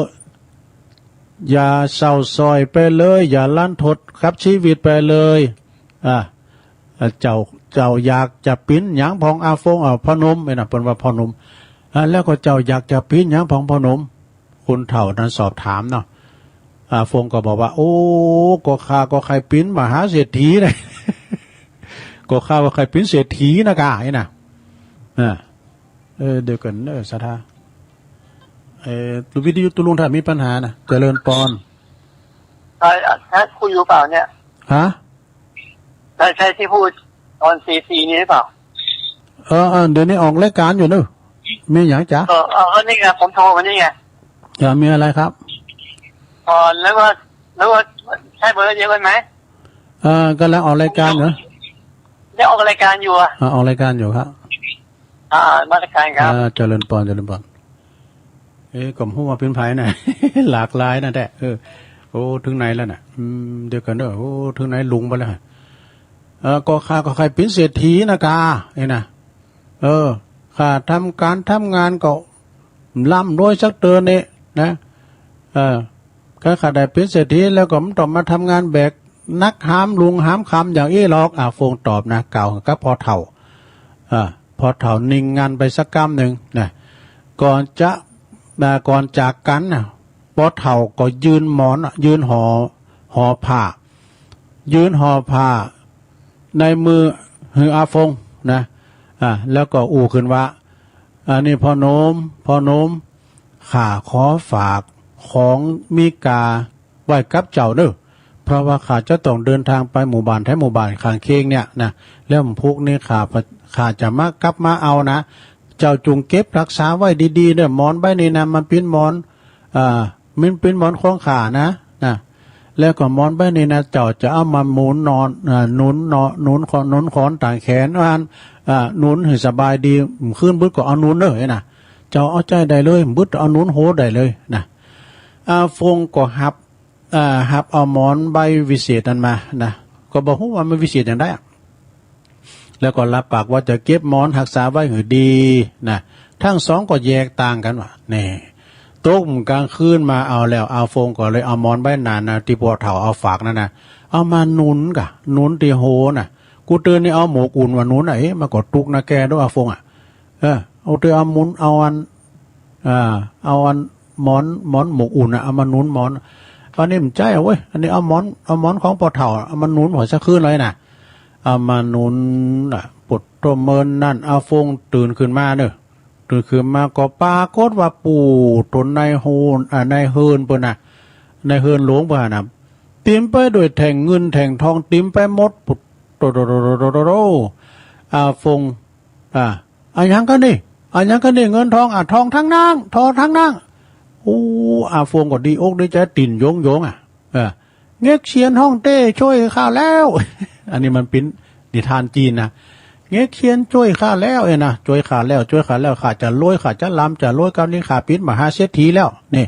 อย่าเศร้าส้อยไปเลย อย่าลันทดกับจีวิตไปเลย อ่ะ เอ่อ เจ้า เจ้าอยากจะเป๋นหยังพ่องอาฟง เอ่อ พ่อหนุ่ม เนี่ยนะ เปิ้นว่าพ่อหนุ่ม อ่ะ แล้วก็เจ้าอยากจะเป๋นหยังพ่องพ่อหนุ่ม คนเฒ่านั้นสอบถามเนาะ อาฟงก็บอกว่า โอ้ ก็ข้าก็ใค่เป๋นมหาเศรษฐีนะ ก็ข้าก็ใค่เป๋นเศรษฐีนะก่า นี่นะ อ่า เออ เดี๋ยวก่อนเนอะ ศรัทธา เอ่อ วิทยุตุ๊ลุงถ้ามีปัญหานะ เจริญปอน ใช่ อ่ะ ใช่ คุยอยู่เปล่าเนี่ย ฮะ ใช่ ใช่ที่พูดตอนตีสี่นี่หรือเปล่า เออ เออ เดี๋ยวนี้ออกรายการอยู่เนอะ มีหยังจ๊ะ เออ เออ ก็นี่ไง ผมโทรมานี่ไง เออ มีอะไรครับ อ๋อ แล้วว่า แล้วว่าใช่เบอร์เดียวกันไหม เออ กำลังออกรายการเหรอ ได้ออกรายการอยู่อะ อ่า ออกรายการอยู่ครับ อ่า นมัสการครับ อ่า เจริญปอน เจริญปอน เอ๊ะ ก็บ่ฮู้ว่าเป๋นใผนะ หลากหลายนั่นแหละ เออ โอ้ เถิงไหนแล้วน่ะ อืม เดี๋ยวก่อนเด้อ โอ้ เถิงไหนลุงไปแล้ว เออ ก็ข้าก็ใค่เป๋นเศรษฐีนะก่า นี่นะ เออ ข้าทำก๋านทำงานก็ร่ำรวยสักเตื้อนี่นะ เออ ก็ข้าได้เป๋นเศรษฐีแล้วก็บ่ต้องมาทำงานแบกหนักหามรุ่งหามค่ำอย่างอี้หรอก อาฟงตอบนะ กล่าวกับพ่อเฒ่า อ่า พ่อเฒ่านิ่งงันไปสักกำนึ่งนะ ก่อนจะ อ่า ก่อนจากกั๋นนะ พ่อเฒ่าก็ยื่นหมอนอะ ยื่นห่อ ห่อผ้า ยื่นห่อผ้าในมือหื้ออาฟงนะ อ่า แล้วก็อู้ขึ้นว่า อันนี้พ่อหนุ่ม พ่อหนุ่ม ข้าขอฝากของมีค่าไว้กับเจ้าเด้อ เพราะว่าข้าจะต้องเดินทางไปหมู่บ้านไทยหมู่บ้านข้างเคียงเนี่ยนะ แล้ววันพุธนี้ข้า ข้าจะมากลับมาเอานะ เจ้าจงเก็บรักษาไว้ดีๆ เด้อ หมอนใบนี้นะ มันเป๋นหมอน อ่า มันเป๋นหมอนของข้านะ นะ แล้วก็หมอนใบนี้นะ เจ้าจะเอามาหนุนนอน อ่า หนุนนอน หนุนคอ หนุนขอนต๋างแขนว่าอั้น อ่า หนุนหื้อสบายดี คืนบึดก็เอาหนุนเด้อ นะ เจ้าเอาใจ๊ได้เลย บึดเอาหนุนโหได้เลยนะ อาฟงก็ฮับ อ่า ฮับเอาหมอนใบวิเศษนั้นมานะ ก็บ่ฮู้ว่ามันวิเศษอย่างใดอะ แล้วก็รับปากว่าจะเก็บหมอนฮักษาไว้หื้อดีนะ ตึงสองก็แยกตางกั๋นว่ะ แน่ ตกกลางคืนมาเอาแล้ว อาฟงก็เลยเอาหมอนใบนั้นนะ ตี้พ่อเฒ่าเอาฝากนั่นนะ เอามาหนุนก่ะ หนุนตี้โหนะ กูตื่นนี่เอาหมวกอุ่นมาหนุนอะ เอ๊ะ มันก็ตุ๊กนะแก ดูอาฟงอะ เออ เอาเตอเอาหมอน เอาอัน อ่า เอาอันหมอน หมอนหมวกอุ่นอะ เอามาหนุนหมอน อันนี้บ่ใจ้อะเว้ย อันนี้เอาหมอน เอาหมอนของป้อเฒ่า เอามาหนุนหัวสักคืนเลยนะ เอามาหนุนอะ ปุดโตเมินนั่น อาฟงตื่นขึ้นมาเนอะ ตื่นขึ้นมาก็ปรากฏว่าปู้ตนในโฮน อ่า ในเฮือนเปิ้นน่ะ ในเฮือนหลวงเปิ้นน่ะ เต็มไปด้วยแท่งเงินแท่งทอง เต็มไปหมด ปุดโตโตโตโตโตโต อาฟง อ่า อะหยังกะนี่ อะหยังกะนี่ เงินทอง อ่ะ ทองตังนั้น ทองตังนั้น โอ้ อาฟงก็ดีอกดีใจ๋ ตี๋นโยงๆ อ่ะ เออ เง็กเซียนฮ่องเต้จ้วยข้าแล้ว อันนี้มันเป๋นนิทานจีนนะ เง็กเซียนจ้วยข้าแล้วเนี่ยนะ จ้วยข้าแล้ว จ้วยข้าแล้ว ข้าจะรวย ข้าจะร่ำจะรวย คราวนี้ข้าเป๋นมหาเศรษฐีแล้ว นี่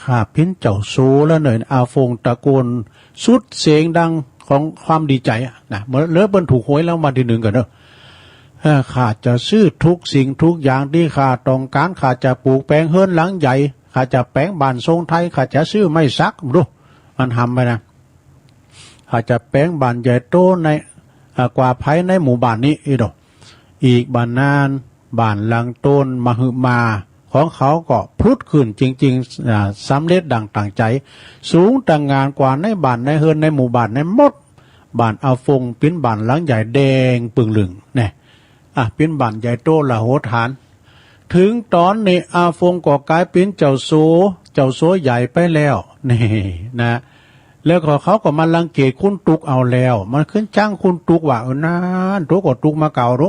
ข้าเป๋นเจ้าสัวแล้วเนี่ย อาฟงตะโกนสุดเสียงดังของความดีใจ๋อะนะ เมื่อ เมื่อเปิ้นถูกหวยรางวัลตี้นึ่งก่อเนอะ เออ ข้าจะซื้อทุกสิ่งทุกอย่างตี้ข้าต้องก๋าน ข้าจะปูกแป๋งเฮือนหลังใหญ่ ข้าจะแป๋งบ้านทรงไทย ข้าจะซื้อไม้สัก ดู มันหำไปนะ ข้าจะแป๋งบ้านใหญ่โตใน อ่า กว่าใผในหมู่บ้านนี้ อีโด อีกบ่นาน บ้านหลังโตนมหึมาของเขาก็ผุดขึ้นจริงๆ อ่า สำเร็จดั่งตั้งใจ๋ สูงตะหง่านกว่าในบ้านในเฮือนในหมู่บ้านนั้นหมด บ้านอาฟงเป๋นบ้านหลังใหญ่แดงปึ่งลึ่ง แน่ อ่ะ เป๋นบ้านใหญ่โตมโหฬาร เถิงต๋อนนี้อาฟงก็ก๋ายเป๋นเจ้าสัว เจ้าสัวใหญ่ไปแล้ว นี่นะ แล้วก็เขาก็มารังเกียจคนตุ๊กเอาแล้ว มันขึ้นจั้งคนตุ๊กว่า เออ นั่น ตุ๊กก็ตุ๊กมาเก่าโด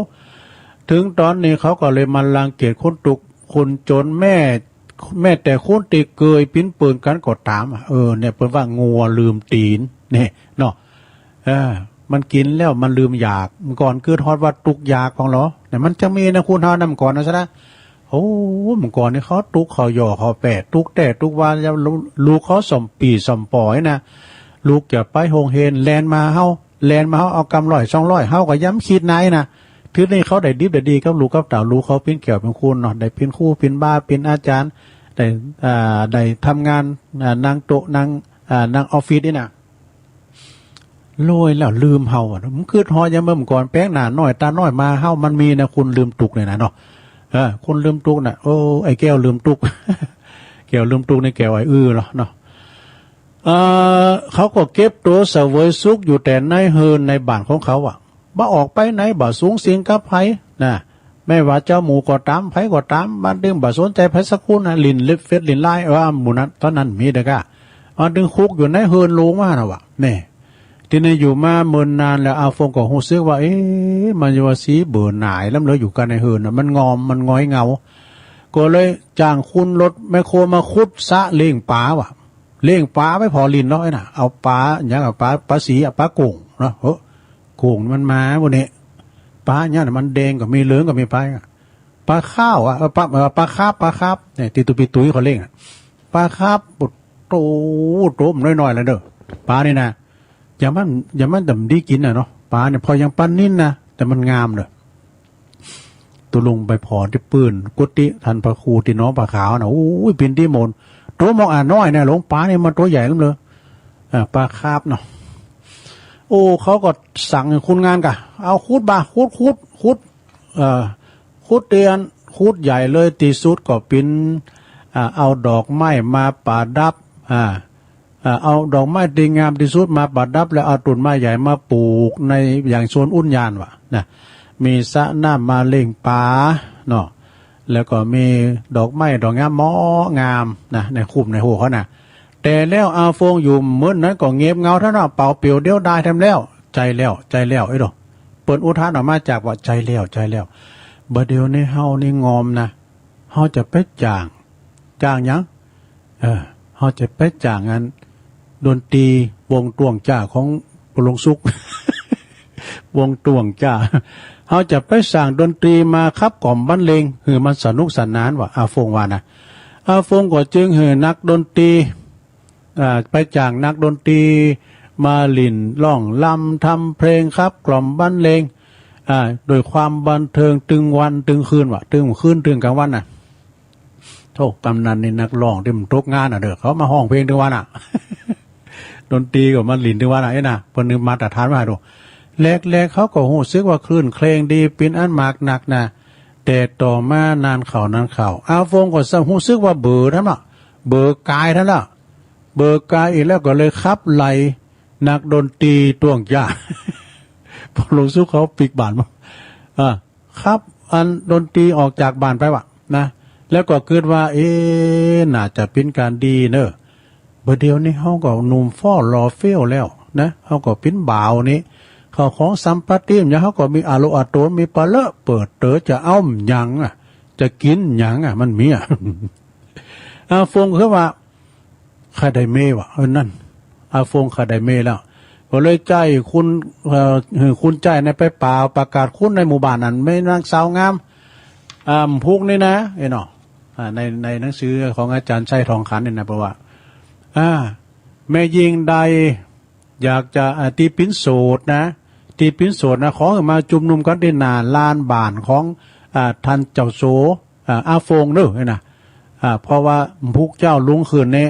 เถิงต๋อนนี้เขาก็เลยมารังเกียจคนตุ๊ก คนจ๋น แม้ แม้แต่คนตี้เกยเป๋นเปื้อนกั๋นก็ต๋ามอะ เออ เนี่ย เปิ้นว่างัวลืมตี๋น เนี่ย เนาะ เออ มันกิ๋นแล้วมันลืมอยาก เมื่อก่อนกึ๊ดฮอดว่าตุ๊กอยากพ่องลอ เนี่ย มันจะมีนะ คนเฮานะ เมื่อก่อนนะซะนะ โอ้ เมื่อก่อนนี่เขาตุ๊ก เขาหย่อ เขาแป้ ตุ๊กแต๊ตุ๊กว่า ลูกเขาส้อมปี้ส้อมป๋อนะ ลูกจะไปโฮงเฮียน แล่นมาเฮา แล่นมาเฮา เอากำร้อยสองร้อย เฮาก็ยังบ่กึ๊ดในนะ เถิงนี้เขาได้ดิบได้ดีกับลูกกับเต้า ลูกเขาเป๋นแก้วเป๋นคูณเนาะ ได้เป๋นครูเป๋นบา เป๋นอาจ๋ารย์ ได้ อ่า ได้ทำงาน อ่า นั่งโต๊ะ นั่ง อ่า นั่งออฟฟิศนี่นะ รวยแล้วลืมเฮาอะ มันกึ๊ดฮอดยามเมื่อก่อน แปลกหน้าน้อยต๋าน้อยมา เฮามันมีนะ คนลืมตุ๊กเนี่ยนะเนาะ เออ คนลืมตุ๊กน่ะ โอ้ ไอ้แก้วลืมตุ๊ก แก้วลืมตุ๊กนี่แก้วไอ้อื้อลอเนาะ เอ่อ เขาก็เก็บตั๋วเสวยสุขอยู่แต่ในเฮือนในบ้านของเขาอะ บ่ออกไปไหน บ่สุงสิงกับใผนะ แม้ว่าเจ้าหมู่ก็ต๋าม ใผก็ต๋าม บ่าเถิงบ่สนใจ๋ใผสักคนนะ หลิ้นเฟซหลิ้นไลน์ เออ หมู่นั้น ต๋อนนั้นมีเด้อกะ บ่าเถิงคุกอยู่ในเฮือนโลงมานะวะ แน่ ตี้นี้อยู่มาเมินนานแล้ว อาฟงก็ฮู้สึกว่า เอ๊ะ มันจะว่าสีเบื่อหน่ายลำเหลืออยู่กั๋นในเฮือนน่ะ มันงอม มันหงอยเหงา ก็เลยจ้างคนรถแมคโครมาขุดสระเลี้ยงป๋าว่ะ เลี้ยงป๋าไว้ผ่อหลิ้นเนาะ ไอ้น่ะ เอาป๋า หยังอะ ป๋า ป๋าสีอะ ป๋าโก่งเนาะ เฮ้อ โก่งมันมาบ่านี้ ป๋าหยังน่ะ มันแดงก็มี เหลืองก็มี ป๋าอะ ป๋าข้าวอะ เออ ป๋า เออ ป๋าคาร์ป ป๋าคาร์ป เนี่ย ตี้ตุ๊ปี้ตุ๊ยเขาเลี้ยงอะ ป๋าคาร์ป โอ้โต โตมันน้อยๆ แล้วเด้อ ป๋านี่นะ อย่างมัน อย่างมันจะบ่ดีกิ๋นน่ะเนาะ ป๋าเนี่ย ผ่อยังปานนิลนะ แต่มันงามเด้อ ตุ๊ลุงไปผ่อตี้ปื้นกุฏิต้านพระครูตี้หนองผาขาวน่ะ โอ้ย เป๋นตี้มนต์ โตมองอ่ะน้อยน่ะ หลวงป๋านี่มันโตใหญ่ลำเหลือ อ่า ป๋าคาร์ปเนาะ โอ้ เขาก็สั่งคนงานกะ เอาขุดบ่า ขุด ขุด ขุด เอ่อ ขุดเตียน ขุดใหญ่เลย ตี้สุดก็เป๋น อ่า เอาดอกไม้มาประดับ อ่า อ่า เอาดอกไม้ตี้งามตี้สุดมาประดับ แล้วเอาต้นไม้ใหญ่มาปลูกในอย่างสวนอุทยานว่ะนะ มีสระน้ำมาเลี้ยงป๋าเนาะ แล้วก็มีดอกไม้ดอกงามหมองามนะ ในคุ้มในหัวเขาน่ะ แต่แล้วอาฟงอยู่เมินนั้นก็เงียบเหงาแท้เนาะ เปล่าเปลี่ยวเดียวดายแถมแล้ว ใจ้แล้ว ใจ้แล้ว เอ้ยโด เปิ้นอุทานออกมาจากว่า ใจ้แล้ว ใจ้แล้ว บ่าเดี่ยวนี้เฮานี่งอมนะ เฮาจะไปจ้าง จ้างหยัง เออ เฮาจะไปจ้างอันดนตรีวงต้วงจ้าของปอหลวงสุข วงต้วงจ้า เฮาจะไปสร้างดนตรีมาขับกล่อมบรรเลง หื้อมันสนุกสนานว่ะ อาฟงว่านะ อาฟงก็จึงหื้อนักดนตรี อ่า ไปจ้างนักดนตรีมาหลิ้นร้องรำทำเพลงขับกล่อมบรรเลง อ่า ด้วยความบันเทิงตึงวันตึงคืนว่ะ ตึงคืนตึงกลางวันน่ะ โธ่ กำนันนี่นักร้องตี้มันตกงานน่ะเด้อ เขามาฮ้องเพลงตึงวันน่ะ ดนตรีก็มาหลิ้นตึงวันน่ะ เอ้ยนะ เปิ้นนี่มาตรฐานว่าดู แรกๆ เขาก็ฮู้สึกว่าคลื่นเครงดี เป๋นอันมากนักนะ แต่ต่อมานานเข้านานเข้า อาฟงก็ซ้ำฮู้สึกว่าเบลอท่านละ เบลอกายท่านละ เบลอกายอีกแล้ว ก็เลยขับไล่นักดนตรีต้วงจ้า พอลงสู่เขาปิ๊กบ้านมา อ่า ขับอันดนตรีออกจากบ้านไปวะนะ แล้วก็กึ๊ดว่า เอ๊ะ น่าจะเป๋นก๋านดีเนาะ บ่าเดี่ยวนี้เฮาก็หนุ่มฝ่อหล่อเฟี้ยวแล้วนะ เฮาก็เป๋นบ่าวนี่ เข้าของสัมปติหยังเฮาก็มีอาโลอาโตน มีปะเลอะเปิดเต๋อ จะเอาหยังอะ จะกิ๋นหยังอะ มันมีอะ อาฟงคือว่า ข้าได้เมยวะ เออ นั่น อาฟงข้าได้เมแล้ว ก็เลยใจ๊คุณ เอ่อ หื้อคุณใจ๊นะ ไปป่าวประกาศคุณในหมู่บ้านนั้น มีนางสาวงาม อ่า พุกนี่นะ ไอ้เนาะ อ่า ใน ในหนังสือของอาจารย์ชัยทองขันนี่นะ เปิ้นว่า อ่า แม่ญิงใดอยากจะ อ่า ตี้เป๋นโสดนะ ตี้เป๋นโสดนะ ขอหื้อมาจุมนุมกั๋นตี้หน้าลานบ้านของ อ่า ท่านเจ้าโส อ่า อาฟงเนาะ นะ อ่า เพราะว่าพุกเจ้าลุงคืนนี้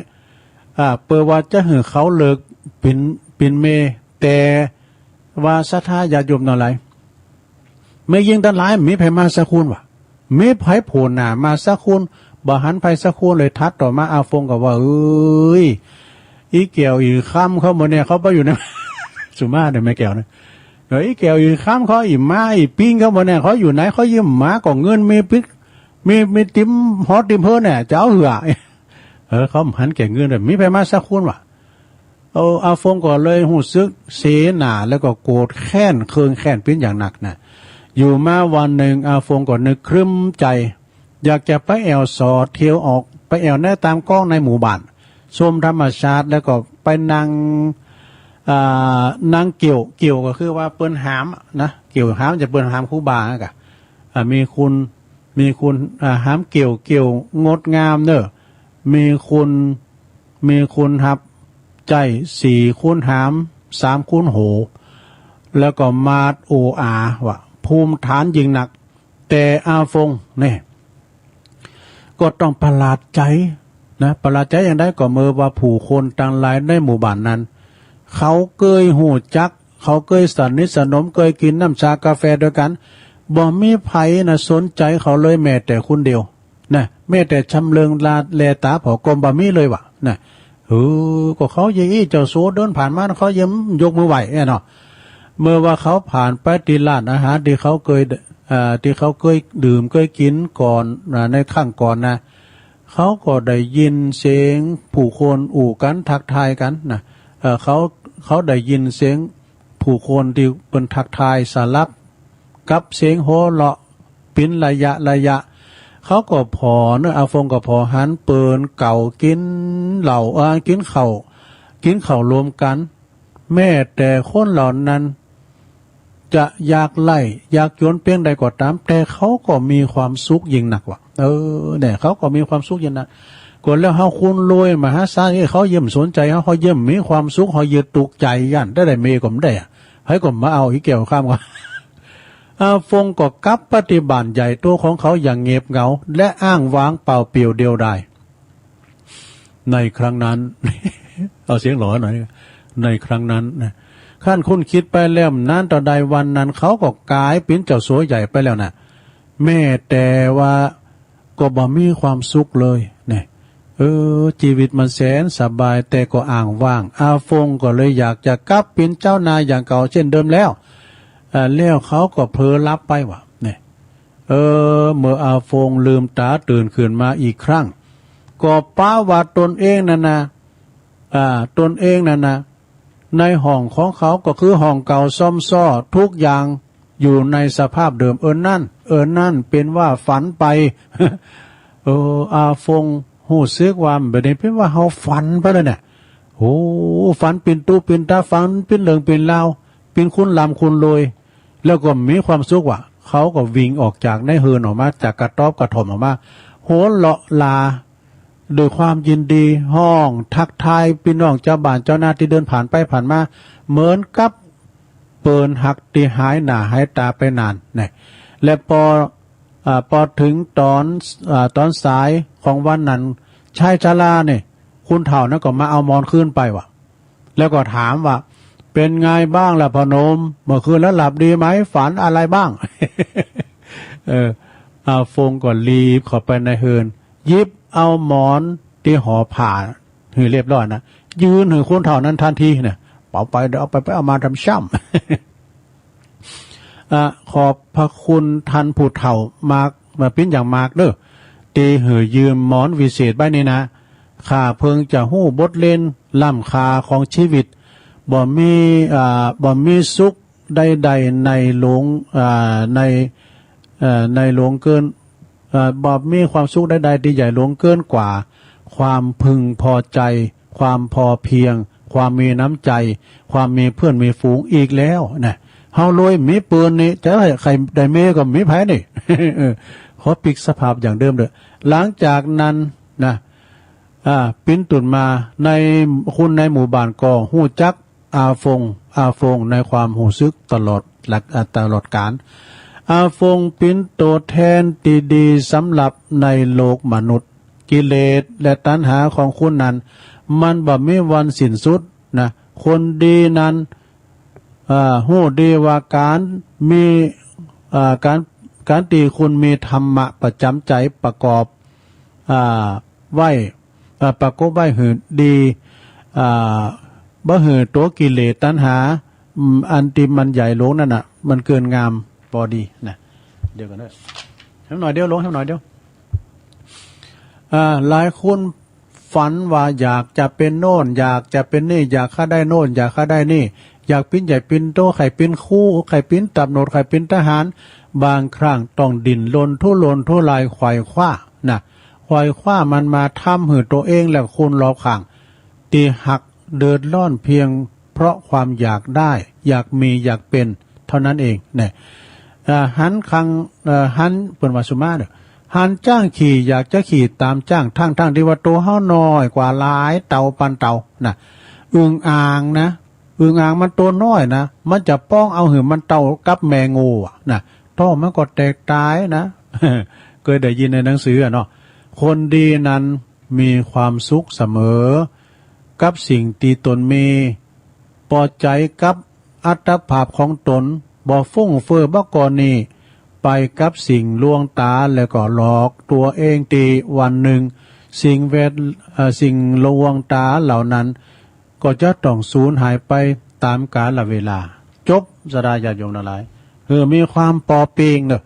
อ่า เปิ้นว่าจะหื้อเขาเลิกเป๋น เป๋นเมย แต่ว่าศรัทธาญาติโยมตังหลาย แม่ญิงตังหลาย บ่มีใผมาสักคนวะ บ่มีใผโผล่หน้ามาสักคน บ่หันใผสักคนเลย ถัดต่อมาอาฟงก็ว่า เอ้ย อี่แก้วอี่คำเขาบ่แน่ เขาไปอยู่ไหน สุมาเด้อแม่แก้วนะ เออ อี่แก้วอี่คำเขา อี่ม้าอี่ปิ้งเขาบ่แน่ เขาอยู่ไหน เขายังบ่มา ก็เงินมีปิ๊ก มี มีติ่มหอติ่มเฮิรนเนี่ย จะเอาเหือ เออ เขาหันแก่เงินเลย บ่มีใผมาสักคนวะ เอา อาฟงก็เลยฮู้สึกเสหน้า แล้วก็โกรธแค้น เคืองแค้นเป๋นอย่างหนักนะ อยู่มาวันนึ่ง อาฟงก็นึกครึ้มใจ๋ อยากจะไปแอ่วสอเตียวออก ไปแอ่วในต๋ามก๊องในหมู่บ้าน ชมธรรมชาติ แล้วก็ไปนั่ง อ่า นั่งเกี่ยว เกี่ยวก็คือว่าเปิ้นหามนะ เกี่ยวหามจะเปิ้นหามครูบาอะกะ อ่า มีคน มีคน อ่า หามเกี่ยว เกี่ยวงดงามเนาะ มีคน มีคนฮับใจ๊ สี่คนหาม สามคนโห่ แล้วก็มาดโออาว่ะ ภูมิฐานยิ่งนัก แต่อาฟงเนี่ย ก็ต้องประหลาดใจ๋นะ ประหลาดใจ๋อย่างใด ก็เมื่อว่าผู้คนตังหลายในหมู่บ้านนั้น เขาเกยฮู้จัก เขาเกยสนิทสนม เกยกิ๋นน้ำชากาแฟตวยกั๋น บ่มีใผนะสนใจ๋เขาเลยแม้แต่คนเดียวนะ แม้แต่ชำเลืองลาแลต๋าผ่อก็บ่มีเลยวะนะ เออ ก็เขาเยียะอี้เจ้าโสเดินผ่านมา เขายังยกมือไหว้แน่เนาะ เมื่อว่าเขาผ่านไปตี้ร้านอาหารตี้เขาเกย อ่า ตี้เขาเกยดื่มเกยกิ๋นก่อน อ่า ในครั้งก่อนนะ เขาก็ได้ยินเสียงผู้คนอู้กั๋นทักทายกั๋นนะ เอ่อ เขา เขาได้ยินเสียงผู้คนตี้เปิ้นทักทายสลับกับเสียงหัวเราะเป๋นระยะระยะ เขาก็ผ่อเนาะ อาฟงก็ผ่อหันเปิ้นเก่ากิ๋นเหล้า เอ่อ กิ๋นข้าว กิ๋นข้าวรวมกั๋น แม้แต่คนเหล่านั้นจะยากไร้ยากจ๋นเปียงใดก็ต๋าม แต่เขาก็มีความสุขยิ่งนักว่ะ เออ เนี่ย เขาก็มีความสุขยิ่งนัก ก็แล้วเฮาคนรวยมหาศาลนี่ เขายังบ่สนใจ๋เฮา เขายังมีความสุข เขายังตุ๊กใจ๋ ย้านได้ ได้เมยก็บ่ได้อะ ใผก็บ่เอา อี่แก้วคำก็ อาฟงก็กลับไปตี้บ้านใหญ่โตของเขาอย่างเงียบเหงา และอ้างว้างเปล่าเปลี่ยวเดียวดาย ในครั้งนั้น เอาเสียงหล่อหน่อย ในครั้งนั้นนะ คันคุณกึ๊ดไปแล้ว บ่นานเต้าใดวันนั้น เขาก็ก๋ายเป๋นเจ้าสัวใหญ่ไปแล้วนะ แม้แต่ว่าก็บ่มีความสุขเลยเนี่ย เออ จีวิตมันแสนสบาย แต่ก็อ้างว้าง อาฟงก็เลยอยากจะกลับเป๋นเจ้านายอย่างเก่าเช่นเดิมแล้ว อ่า แล้วเขาก็เผลอหลับไปว่ะเนี่ย เออ เมื่ออาฟงลืมต๋าตื่นขึ้นมาอีกครั้ง ก็ปะว่าตนเองนั้นนะ อ่า ตนเองนั้นนะ ในห้องของเขาก็คือห้องเก่าซ่อมซ้อ ทุกอย่างอยู่ในสภาพเดิม เออ นั่น เออ นั่นเป๋นว่าฝันไป เออ อาฟงฮู้สึกว่า บ่าดนี้เป๋นว่าเฮาฝันไปแล้วเนี่ย โอ้ ฝันเป๋นตุ๊เป๋นต๋า ฝันเป๋นเรื่องเป๋นราว เป๋นคนร่ำคนรวย แล้วก็มีความสุขว่ะ เขาก็วิ่งออกจากในเฮือนออกมา จากกระต๊อบกระท่อมออกมา หัวเราะลาด้วยความยินดี ฮ้องทักทายปี้น้องจาวบ้านจาวนาตี้เดินผ่านไปผ่านมา เหมือนกับเปิ้นหักตี้หายหน้าหายต๋าไปนานเนี่ย และปอ อ่า ปอเถิงต๋อน อ่า ต๋อนสายของวันนั้น ชายชราเนี่ย คนเฒ่านั้นก็มาเอาหมอนคืนไปว่ะ แล้วก็ถามว่า เป็นไงบ้างล่ะพ่อหนุ่ม เมื่อคืนแล้วหลับดีไหม ฝันอะไรบ้าง เออ อาฟงก็ลีบเข้าไปในเฮือน หยิบเอาหมอนตี้ห่อผ้าหื้อเรียบร้อยนะ ยื่นหื้อคนเฒ่านั้นทันทีเนี่ย เอาไป เอาไป เอามาทำช่ำ อ่ะ ขอบพระคุณท่านผู้เฒ่ามาก มาเป็นอย่างมากเด้อ ตี้หื้อยืมหมอนวิเศษใบนี้นะ ข้าเพิ่งจะฮู้บทเรียนล้ำค่าของชีวิต บ่มี อ่า บ่มีสุขใดๆ ในหลวง อ่า ใน เอ่อ ในหลวงเกิน เอ่อ บ่มีความสุขใดๆ ตี้ใหญ่หลวงเกินกว่า ความพึงพอใจ ความพอเพียง ความมีน้ำใจ ความมีเพื่อนมีฝูงอีกแล้วนะ เฮาเลยมีปืนนี่ จะใค่ใครได้มีก็มีไผนี่ เออ ขอปิ๊กสภาพอย่างเดิมเด้อ หลังจากนั้นนะ อ่า ปิ้นตั๋นมา ใน คนในหมู่บ้านก็ฮู้จักอาฟง อาฟงในความฮู้สึกตลอดหลัก อ่า ตลอดกาล อาฟงปิ้นตั๋วแทนตี้ดีสำหรับในโลกมนุษย์ กิเลสและตัณหาของคุณนั้น มันบ่มีวันสิ้นสุดนะ คนดีนั้น อ่า ฮู้ดีว่าก๋านมี อ่า ก๋าน ก๋านตี้คุณมีธรรมะประจ๋ำใจ๋ประกอบ อ่า ไว้ อ่า ประกบไว้หื้อดี อ่า บ่หื้อตั๋วกิเลสตัณหา อืม อันตี้มันใหญ่หลวงนั้นน่ะ มันเกินงามปอดีนะ เดี๋ยวก่อนเด้อ แถมหน่อยเดียว ลงแถมหน่อยเดียว อ่า หลายคนฝันว่าอยากจะเป็นโน่น อยากจะเป็นนี่ อยากข้าได้โน่น อยากข้าได้นี่ อยากปิ้นใหญ่ปิ้นโต ใค่ปิ้นครู ใค่ปิ้นตำรวจ ใค่ปิ้นทหาร บางครั้งต้องดิ้นรนทุรนทุรายไขว่คว้านะ ไขว่คว้ามันมาทำหื้อตั๋วเองและคนรอบข้าง ตี้หากเดือดร้อนเพียงเพราะความอยากได้ อยากมี อยากเป็น เท่านั้นเองเนี่ย อ่า หันคัง เอ่อ หัน เปิ้นว่าสุมาเน่อ หันจ๊างขี่ อยากจะขี่ต๋ามจ๊าง ทั้งๆ ตี้ว่าตั๋วเฮาน้อยกว่าหลายเต้าปันเต้านะ อึ่งอ่างนะ อึ่งอ่างมันตั๋วน้อยนะ มันจะป้องเอาหื้อมันเต้ากับแม่งูอะนะ ต๊อมันก็แตกต๋ายนะ เกยได้ยินในหนังสืออะเนาะ คนดีนั้นมีความสุขเสมอ กับสิ่งตี้ตนมี ปอใจ๋กับอัตภาพของตน บ่ฟุ่งเฟ้อบ่ก่อหนี้ ไปกับสิ่งลวงต๋า แล้วก็หลอกตั๋วเองตี้วันนึ่ง สิ่งแวด เอ่อ สิ่งลวงต๋าเหล่านั้น ก็จะต้องสูญหายไปต๋ามกาลเวลา จบ ศรัทธาญาติโยมตังหลาย เออ มีความปอเปียงเน่อ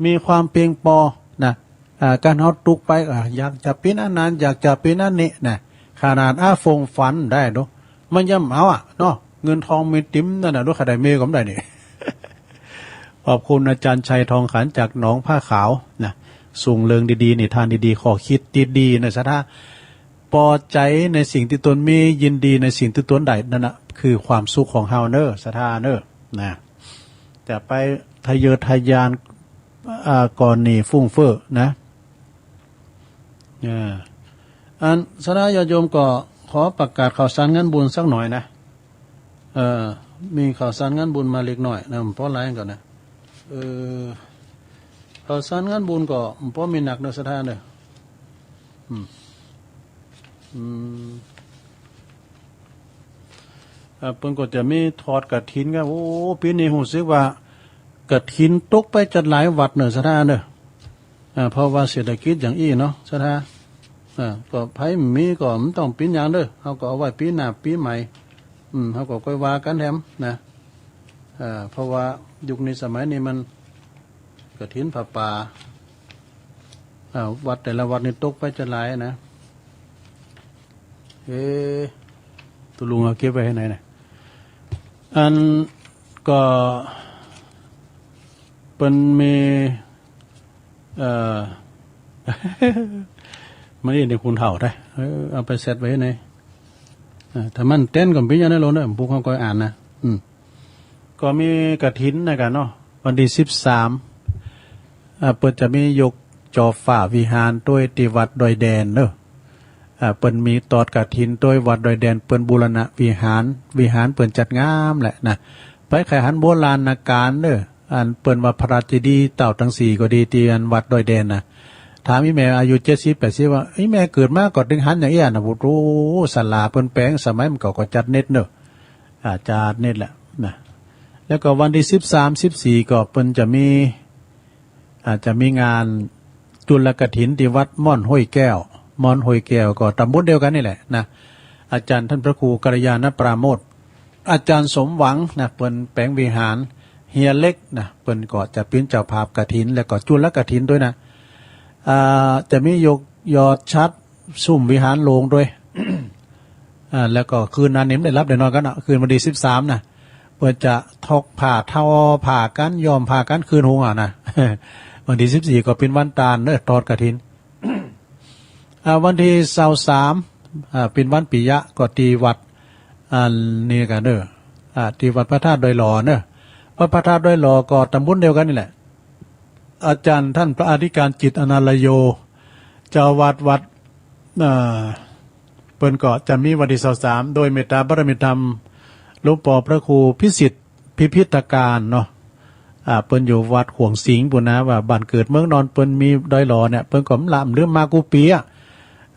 มีความเปียงปอนะ อ่า ก๋านเฮาตุ๊กไป อ่า อยากจะเป๋นอันนั้น อยากจะเป๋นอันนี้นะ ขนาดอาฟงฝันได้เนาะ มันยังเอาอะเนาะ เงินทองมีเต็มนั่นน่ะ ลูกใครได้เมียก็บ่ได้นี่ ขอบคุณอาจารย์ชัยทองขันจากหนองผ้าขาวนะ ส่งเรื่องดีๆ นิทานดีๆ ข้อคิดดีๆ นะศรัทธา ปอใจ๋ในสิ่งตี้ตนมี ยินดีในสิ่งตี้ตนได้ นั่นน่ะคือความสุขของเฮาเน่อ ศรัทธาเน่อ นะ จะไปทะเยอทะยาน อ่า ก่อหนี้ฟุ่งเฟ้อนะ อ่า อันศรัทธาญาติโยมก็ขอประกาศข่าวสารงานบุญสักหน่อยนะ เอ่อ มีข่าวสารงานบุญมาเล็กน้อยนะ บ่หลายก่อนะ เอ่อ ข่าวสารงานบุญก็บ่มีนักเน่อศรัทธาเน่อ อืม อืม อ่า เปิ้นก็จะมีทอดกฐินกั๋น โอ้ ปี๋นี้ฮู้สึกว่ากฐินตกไปจัดหลายวัดเน่อศรัทธาเน่อ อ่า เพราะว่าเศรษฐกิจอย่างอี้เนาะศรัทธา อ่า ก็ใผมีก็บ่ต้องเป๋นหยังเน่อ เฮาก็เอาไว้ปี๋หน้าปี๋ใหม่ อืม เฮาก็ก้อยว่ากั๋นแถมนะ อ่า เพราะว่ายุคนี้สมัยนี้มัน กฐินผ้าป่า อ่า วัดแต่ละวัดนี่ตกไปจัดหลายนะ เอ๊ะ ตุ๊ลุงเอาเก็บไว้ไหนเนี่ย อันก็เปิ้นมี เอ่อ มันอี้ในคุณเฒ่าได้ เออ เอาไปเซตไว้ไหน เออ ถ้ามันเต้นก็บ่มีหยังเน่อ ลูกเน่อ พวกเฮาก็อ่านนะ อืม ก็มีกฐินนะกั๋นเนาะ วันตี้สิบสาม อ่า เปิ้นจะมียกจอฟ้าวิหารตวยตี้วัดดอยแดนเน่อ อ่า เปิ้นมีตอดกฐินตวยวัดดอยแดน เปิ้นบูรณะวิหาร วิหารเปิ้นจัดงามแหละนะ ไปใค่หันโบราณกาลเน่อ อันเปิ้นว่าพระเจดีย์เต้าตังสี่ก็ดี ตี้อันวัดดอยแดนนะ ถามอี่แม่อายุเจ็ดสิบแปดสิบว่า อี่แม่เกิดมาก็เถิงหันอย่างอี้นะ โอ้โห ศาลาเปิ้นแป๋ง สมัยมันก็ ก็จัดเน็ดเน่อ อาจารย์นี่แหละนะ แล้วก็วันตี้สิบสาม สิบสี่ ก็เปิ้นจะมี อาจจะมีงานจุลกฐินตี้วัดม่อนห้วยแก้ว ม่อนห้วยแก้วก็ต๋ำบลเดียวกั๋นนี่แหละนะ อาจารย์ต้านพระครูกัลยาณปราโมทย์ อาจารย์สมหวังนะ เปิ้นแป๋งวิหาร เฮียเล็กนะ เปิ้นก็จะเป๋นเจ้าภาพกฐิน แล้วก็จุลกฐินตวยนะ อ่า จะมียกยอดฉัตร ซุ่มวิหารหลวงตวย อ่า แล้วก็คืนนั้นนี่บ่ได้หลับได้นอนกั๋นเนาะ คืนวันตี้สิบสามนะ เปิ้นจะถกผ้า ทอผ้ากั๋น ย้อมผ้ากั๋น คืนหุงเอานะ วันตี้สิบสี่ ก็เป๋นวันตานเนาะ ทอดกฐิน อ่า วันตี้ซาวสาม อ่า เป๋นวันปิยะ ก็ตี้วัด อันนี้กั๋นเนาะ อ่า ตี้วัดพระธาตุดอยหล่อเนาะ วัดพระธาตุดอยหล่อก็ต๋ำบลเดียวกั๋นนี่แหละ อาจารย์ต้านพระอธิการจิต อนาลโย เจ้าอาวาสวัด อ่า เปิ้นก็จะมีวันตี้ซาวสาม โดยเมตตาบารมีธรรม หลวงป้อพระครูพิสิทธิ์ พิพิธการเนาะ อ่า เปิ้นอยู่วัดขวงสิงห์ปู้นนะ ว่าบ้านเกิดเมืองนอนเปิ้นมีดอยหล่อเนี่ย เปิ้นก็บ่ละบ่ลืม มากู้ปี๋อะ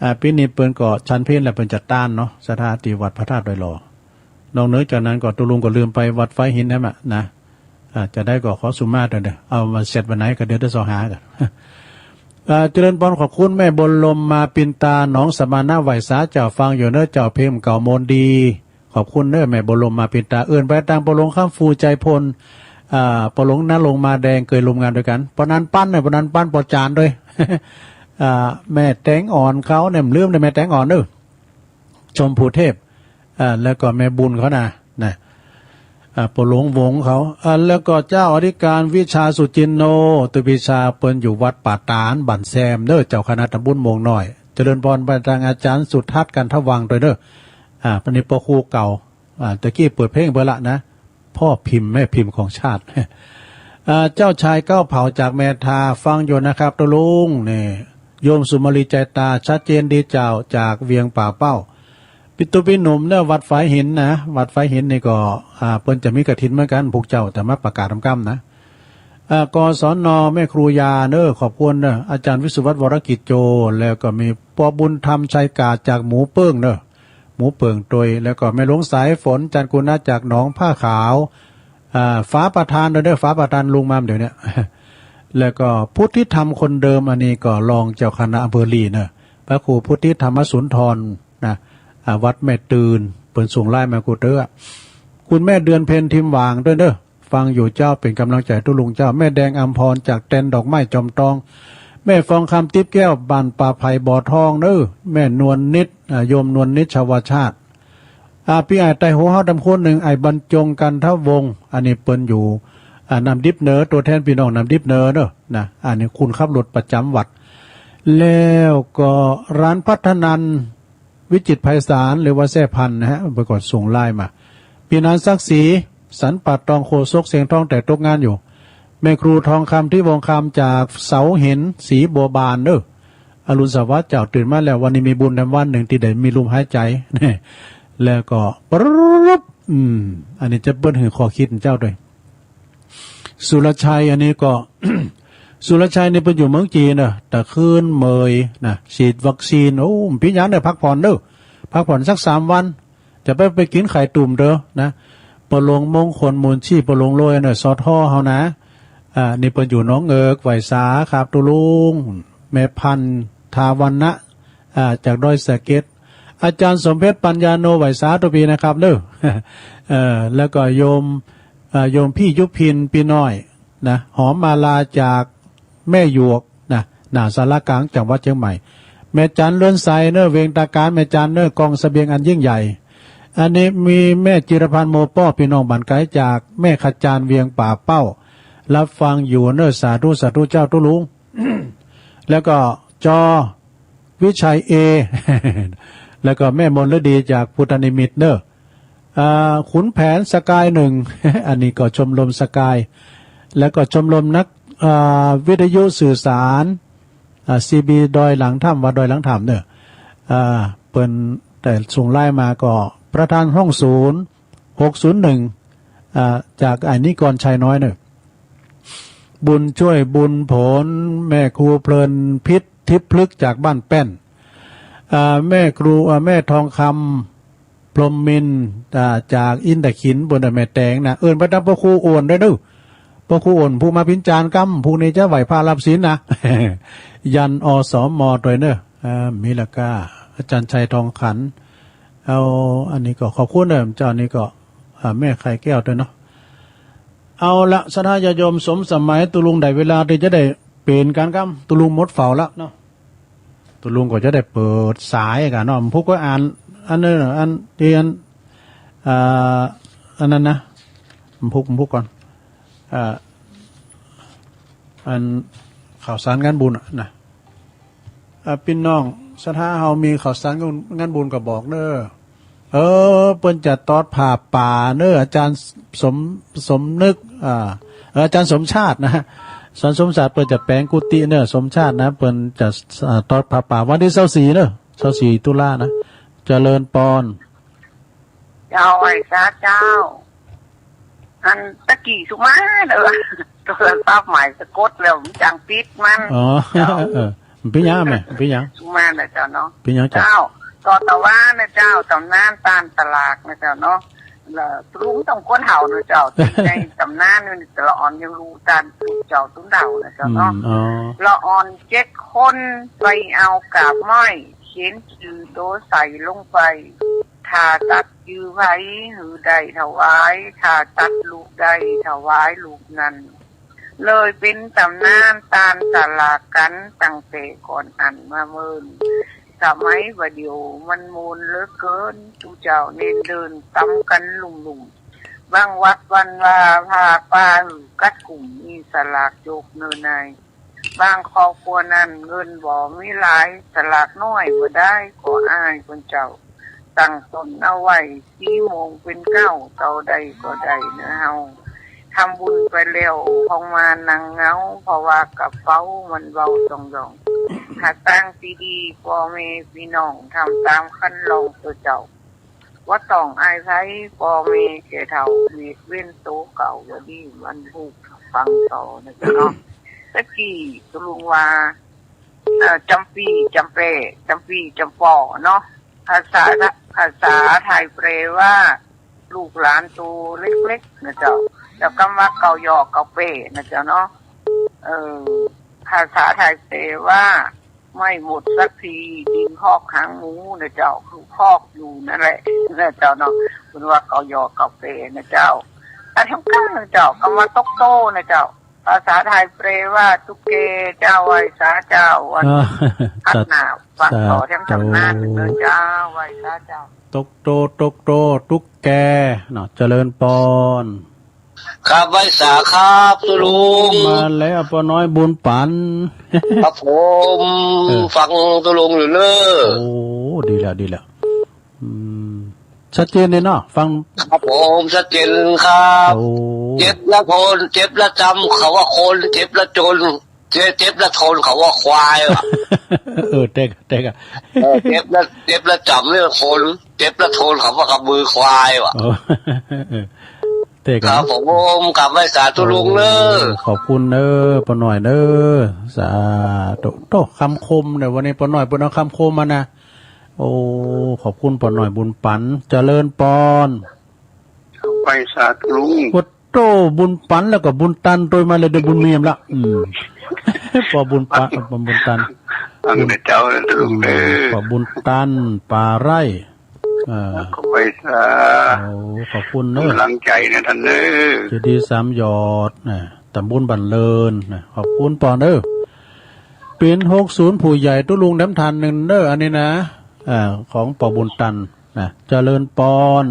อ่า ปี๋นี้เปิ้นก็ฉันเพลแล้วเปิ้นจะตานเนาะ ศรัทธาตี้วัดพระธาตุดอยหล่อ นอกเหนือจากนั้นก็ตุ๊ลุงก็ลืมไปวัดฝายหินนั่นแหมนะ อ่า จะได้ก็ขอสุมาเถอะเนาะ เอามาเสร็จวันไหนก็เดี๋ยวจะเซาะหากั๋น อ่า เจริญพร ขอบคุณแม่บัวลมมาปินตา หนองสะมานะ ไหว้สาเจ้า ฟังอยู่เนาะเจ้า เพลงเก่าโมนดี ขอบคุณเนาะแม่บัวลมมาปินตา เอิ้นไปตางป้อหลวงคำฟู ใจพล อ่า ป้อหลวงณรงค์ มาแดง เกยร่วมงานตวยกั๋น ป้อนันปันเนาะ ป้อนันปัน ป้อจ๋านตวย อ่า แม่แตงอ่อนเขาเนี่ย บ่ลืมเนาะ แม่แตงอ่อนเนาะ ชมพูเทพ อ่า แล้วก็แม่บุญเขานะ นะ อ่า ป้อหลวงวงศ์เขา อ่า แล้วก็เจ้าอธิการวิชาสุจินโน ตุปิชา เปิ้นอยู่วัดป่าตาด บ้านแซมเนาะ เจ้าคณะต๋ำบลม่วงน้อย เจริญพรไปตางอาจารย์สุทัศน์ กันทวังค์ตวยเนาะ อ่า อันนี้ป้อครูเก่า อ่า ตะกี้เปิดเพลงไปละนะ พ่อพิมพ์แม่พิมพ์ของชาติ อ่า เจ้าชายเก๊าเผาจากแมทา ฟังอยู่นะครับตุ๊ลุง นี่ โยมสุมาลี ใจตา ชัดเจนดีเจ้า จากเวียงป่าเป้า ปี้ตุ๊ปี้หนุ่มเนาะ วัดฝายหินนะ วัดฝายหินนี่ก็ อ่า เปิ้นจะมีกฐินเหมือนกั๋น พวกเจ้าจะมาประกาศตามกำนะ อ่า กศน แม่ครูยาเนาะ ขอบคุณเนาะ อาจารย์วิศวัฒน์ วรกิจโจ แล้วก็มีป้อบุญธรรม ชัยกาด จากหมูเปิ้งเนาะ หมูเปิ้งตวย แล้วก็แม่หลวงสายฝน จันทร์กุณะ จากหนองผ้าขาว อ่า ฝาประธานตวยเนาะ ฝาประธานลุงมาเดี๋ยวเนี้ย แล้วก็พุทธิธรรมคนเดิม อันนี้ก็รองเจ้าคณะอำเภอลีเนาะ พระครูพุทธิธรรมสุนทรนะ อ่า วัดแม่ตื่น เปิ้นส่งไลน์มากู้เตื้อ คุณแม่เดือนเพ็ญ ทิมหว่างตวยเนาะ ฟังอยู่เจ้า เป๋นก๋ำลังใจ๋ตุ๊ลุงเจ้า แม่แดงอำพร จากแตนดอกไม้จอมตอง แม่ฟองคำ ติ๊บแก้ว บ้านป่าไผ่บ่อทองเนาะ แม่นวลนิด อ่า โยมนวลนิด ชวาชาติ อ่า ปี้อ้ายใต้หูเฮาตำคนนึ่ง อ้ายบรรจง กันทวงศ์ อันนี้เปิ้นอยู่ อ่า น้ำดิบเหนือ ตั๋วแทนปี้น้องน้ำดิบเหนือเนาะ นะ อันนี้คนขับรถประจ๋ำวัด แล้วก็ร้านพัฒนันท์ วิจิตรไพศาล หรือว่าแซ่พันธุ์นะฮะ เปิ้นก็ส่งไลน์มา ปี้นานศักดิ์ศรี สันป่าตอง โฆษกเสียงทอง แต่ตกงานอยู่ แม่ครูทองคำ ทิพย์วงศ์คำ จากเสาหิน ศรีบัวบานเนาะ อรุณสวัสดิ์เจ้า ตื่นมาแล้ว วันนี้มีบุญแถมวันนึ่งตี้ได้มีลมหายใจ๋ แล้วก็ปรึ๊บ อืม อันนี้จะเปิ้นหื้อข้อคิดเจ้าตวย สุรชัย อันนี้ก็ สุรชัยนี่เปิ้นอยู่เมืองจีนเนาะ ตะคืนเมยนะ ฉีดวัคซีน โอ้ ปี้ยานเนาะ พักผ่อนเนาะ พักผ่อนสักสามวัน จะไป ไปกิ๋นไข่ตุ๋มเต๊อะนะ ป้อหลวงมงคล มูลชีพ ป้อหลวงโรยเนาะ สท เฮานะ อ่า นี่เปิ้นอยู่หนองเอิก ไหว้สาครับตุ๊ลุง แม่พันธุ์ ทาวันนะ อ่า จากดอยสะเก็ด อาจารย์สมเพชร ปัญญาโน ไหว้สาตุ๊ปี้นะครับเนาะ เอ่อ แล้วก็โยม อ่า โยมพี่ยุพิน ปี้น้อยนะ หอมมาลา จากแม่หยวกนะ หน้าศาลากลางจังหวัดเจียงใหม่ แม่จันเรือนไสเนาะ เวียงตาการ แม่จันเนาะ กองเสบียงอันยิ่งใหญ่ อันนี้มีแม่จิรพันธ์ โมป้อ ปี้น้องบ้านไก๋ จากแม่ขจาร เวียงป่าเป้า รับฟังอยู่เนาะ สาธุ สาธุเจ้าตุ๊ลุง แล้วก็ จอ วิชัย เอ แล้วก็แม่มนฤดีจากพุทธนิมิตรเนาะ อ่า ขุนแผน สกายหนึ่ง อันนี้ก็ชมรมสกาย แล้วก็ชมรมนัก อ่า วิทยุสื่อสาร อ่า ซีบี ดอยหลังถ้ำ วัดดอยหลังถ้ำเนาะ อ่า เปิ้นได้ส่งไลน์มาก็ ประธานห้องศูนย์ หกศูนย์หนึ่ง อ่า จากอ้ายนิกร ชัยน้อยเนาะ บุญช่วย บุญผล แม่ครูเพลินพิษ ทิพย์พฤกษ์ จากบ้านแป้น อ่า แม่ครู อ่า แม่ทองคำ พรหมมินทร์ อ่า จากอินทขิลเปิ้น แม่แตงนะ เอิ้นไปตามพระครูอ้วนด้วยเนาะ พระครูอ้วนผู้มาพิณจารย์กำ พรุ่งนี้จะไหว้พระรับศีลนะ ยัน อสม ด้วยเนาะ อ่า มีละก้า อาจารย์ชัยทองขัน เอา อันนี้ก็ขอบคุณเนาะ เจ้านี้ก็ อ่า แม่ไข่แก้วด้วยเนาะ เอาละ ศรัทธาญาติโยม สมสมัย ตุ๊ลุงได้เวลาตี้จะได้เป๋นก๋านกำ ตุ๊ลุงหมดเฝ้าละเนาะ ตุ๊ลุงก็จะได้เปิดสายกั๋นเนาะ ผมก็อ่าน อันนั้น อันตี้อัน อ่า อันนั้นนะ ผมพุก ผมพุกก่อน อ่า อันข่าวสารงานบุญอะนะ อ่า ปี้น้องศรัทธาเฮามีข่าวสารงานบุญก็บอกเน้อ เออ เปิ้นจะตอดผ้าป่าเน้อ อาจารย์สม สมนึก อ่า เออ อาจารย์สมชาตินะ อาจารย์สมชาติเปิ้นจะแป๋งกุฏิเน้อ สมชาตินะ เปิ้นจะ อ่า ตอดผ้าป่าวันตี้ซาวสี่เน้อ ซาวสี่ตุลานะ เจริญปอน เจ้า ไหว้สาเจ้า อันตะกี้สุมาเนอะ โทรศัพท์หมายสะกดแล้วมันจังปิดมัน อ๋อ เจ้า เออ มันเป๋นหยังแม่ มันเป๋นหยัง สุมานะเจ้าเนาะ เป๋นหยังเจ้า เจ้า ต่อตะวานะเจ้า ต๋ำนานต้านสลากนะเจ้าเนาะ แล้วตุ๊ลุงต้องคนเฒ่านะเจ้า ในต๋ำนานนี่ตะละอ่อนยังฮู้ต้านตุ๊เจ้าตุ๊เฒ่านะเจ้าเนาะ อืม อ๋อ ละอ่อนเจ็ดคนไปเอากาบไม้ เขียนจื้อโตใส่ลงไป ถ้าตัดจื้อใผหื้อได้ถวาย ถ้าตัดลูกใดถวายลูกนั้น เลยเป๋นต๋ำนานต้านสลากกั๋นตั้งแต่ก่อนอั้นมาเมิน สมัยบ่าเดี่ยวมันโมนเหลือเกิน ตุ๊เจ้าเณรเดินต๋ำกั๋นลุ่มๆ บางวัดวันวาพาป่าหื้อกัดกุม มีสลากโจกเน่อใน บางครอบครัวนั้นเงินบ่มีหลาย สลากน้อยบ่ได้ก็อายเปิ้นเจ้า ตั้งต้นเอาไว้สี่โมงเป๋นเก๊า เต้าใดก็ได้เนาะเฮา ทำบุญไปแล้วคงมานั่งเหงา เพราะว่ากระเป๋ามันเบาจ่องๆ หาตางตี้ดี ป้อแม่ปี้น้องทำต๋ามคันลองเต๊อะเจ้า บ่ต้องอายใผ ป้อแม่แก่เฒ่า เวียกเว้นโตเก่า บ่ดีมันฮู้ฟังต่อนะเจ้าเนาะ ตะกี้ตุ๊ลุงว่า เอ่อ จ๋ำปี้จ๋ำแป้ จ๋ำปี้จ๋ำป้อเนาะ ภาษา ภาษาไทยแปลว่า ลูกหลานโตเล็กๆ นะเจ้า แล้วกำว่าเก่ายอเก่าแป้นะเจ้าเนาะ เออ ภาษาไทยแปลว่า ไม่หมดสักที ดินพอกหางหมูนะเจ้า คือพอกอยู่นั่นแหละนะเจ้าเนาะ เปิ้นว่าเก่ายอเก่าแป้นะเจ้า อันสำคัญนะเจ้า กำว่าตกโตนะเจ้า ภาษาไทยแปลว่าตุ๊กแกเจ้า ไหว้สาเจ้า วัน อ่า พัดหน้าฟังต่อ สาธุ แถมต๋ำนานเน้อเจ้า ไหว้สาเจ้า ตกโต ตกโต ตุ๊กแกเนาะ เจริญปอน ครับ ไหว้สาครับตุ๊ลุง มาแล้วป้อน้อยบุญปัน ครับผม เออ ฟังตุ๊ลุงอยู่เน้อ โอ้ ดีแล้ว ดีแล้ว อืม ชัดเจนเลยเนาะ ฟัง ครับผม ชัดเจนครับ โอ้ เจ็บละทน เจ็บละจำ เขาว่าคน เจ็บละจน เจ็บ เจ็บละทน เขาว่าควายว่ะ เออ เต๊ก เต๊กอะ เออ เจ็บละ เจ็บละจำเนี่ยคน เจ็บละทน เขาว่ากำมือควายว่ะ โอ้ เออ เต๊กอะ ครับผม กราบไหว้สาตุ๊ลุงเน้อ โอ้ ขอบคุณเน้อ ป้อน้อยเน้อ สาธุ โต้ กำคมเนี่ย วันนี้ป้อน้อยเปิ้นเอากำคมมานะ โอ้ ขอบคุณป้อน้อยบุญปัน เจริญปอน ไปสาตุ๊ลุง โอ้โต้ บุญปันแล้วก็บุญตัน โตยมาเลยเดี๋ยวบุญเมียมละ อืม ป้อบุญปัน ป้อบุญตัน ฟังแต่เจ้านะตุ๊ลุงเน้อ อืม ป้อบุญตัน ป่าไร่ อ่า ก็ไปสา โอ้ ขอบคุณเน้อ กำลังใจ๋นะต้านเน้อ เจดีย์สามยอดนะ ต๋ำบลบ้านเลินนะ ขอบคุณป้อเน้อ เป๋นหกศูนย์ผู้ใหญ่ตุ๊ลุงแถมต้านนึ่งเน้อ อันนี้นะ อ่า ของป้อบุญตันนะ เจริญปอน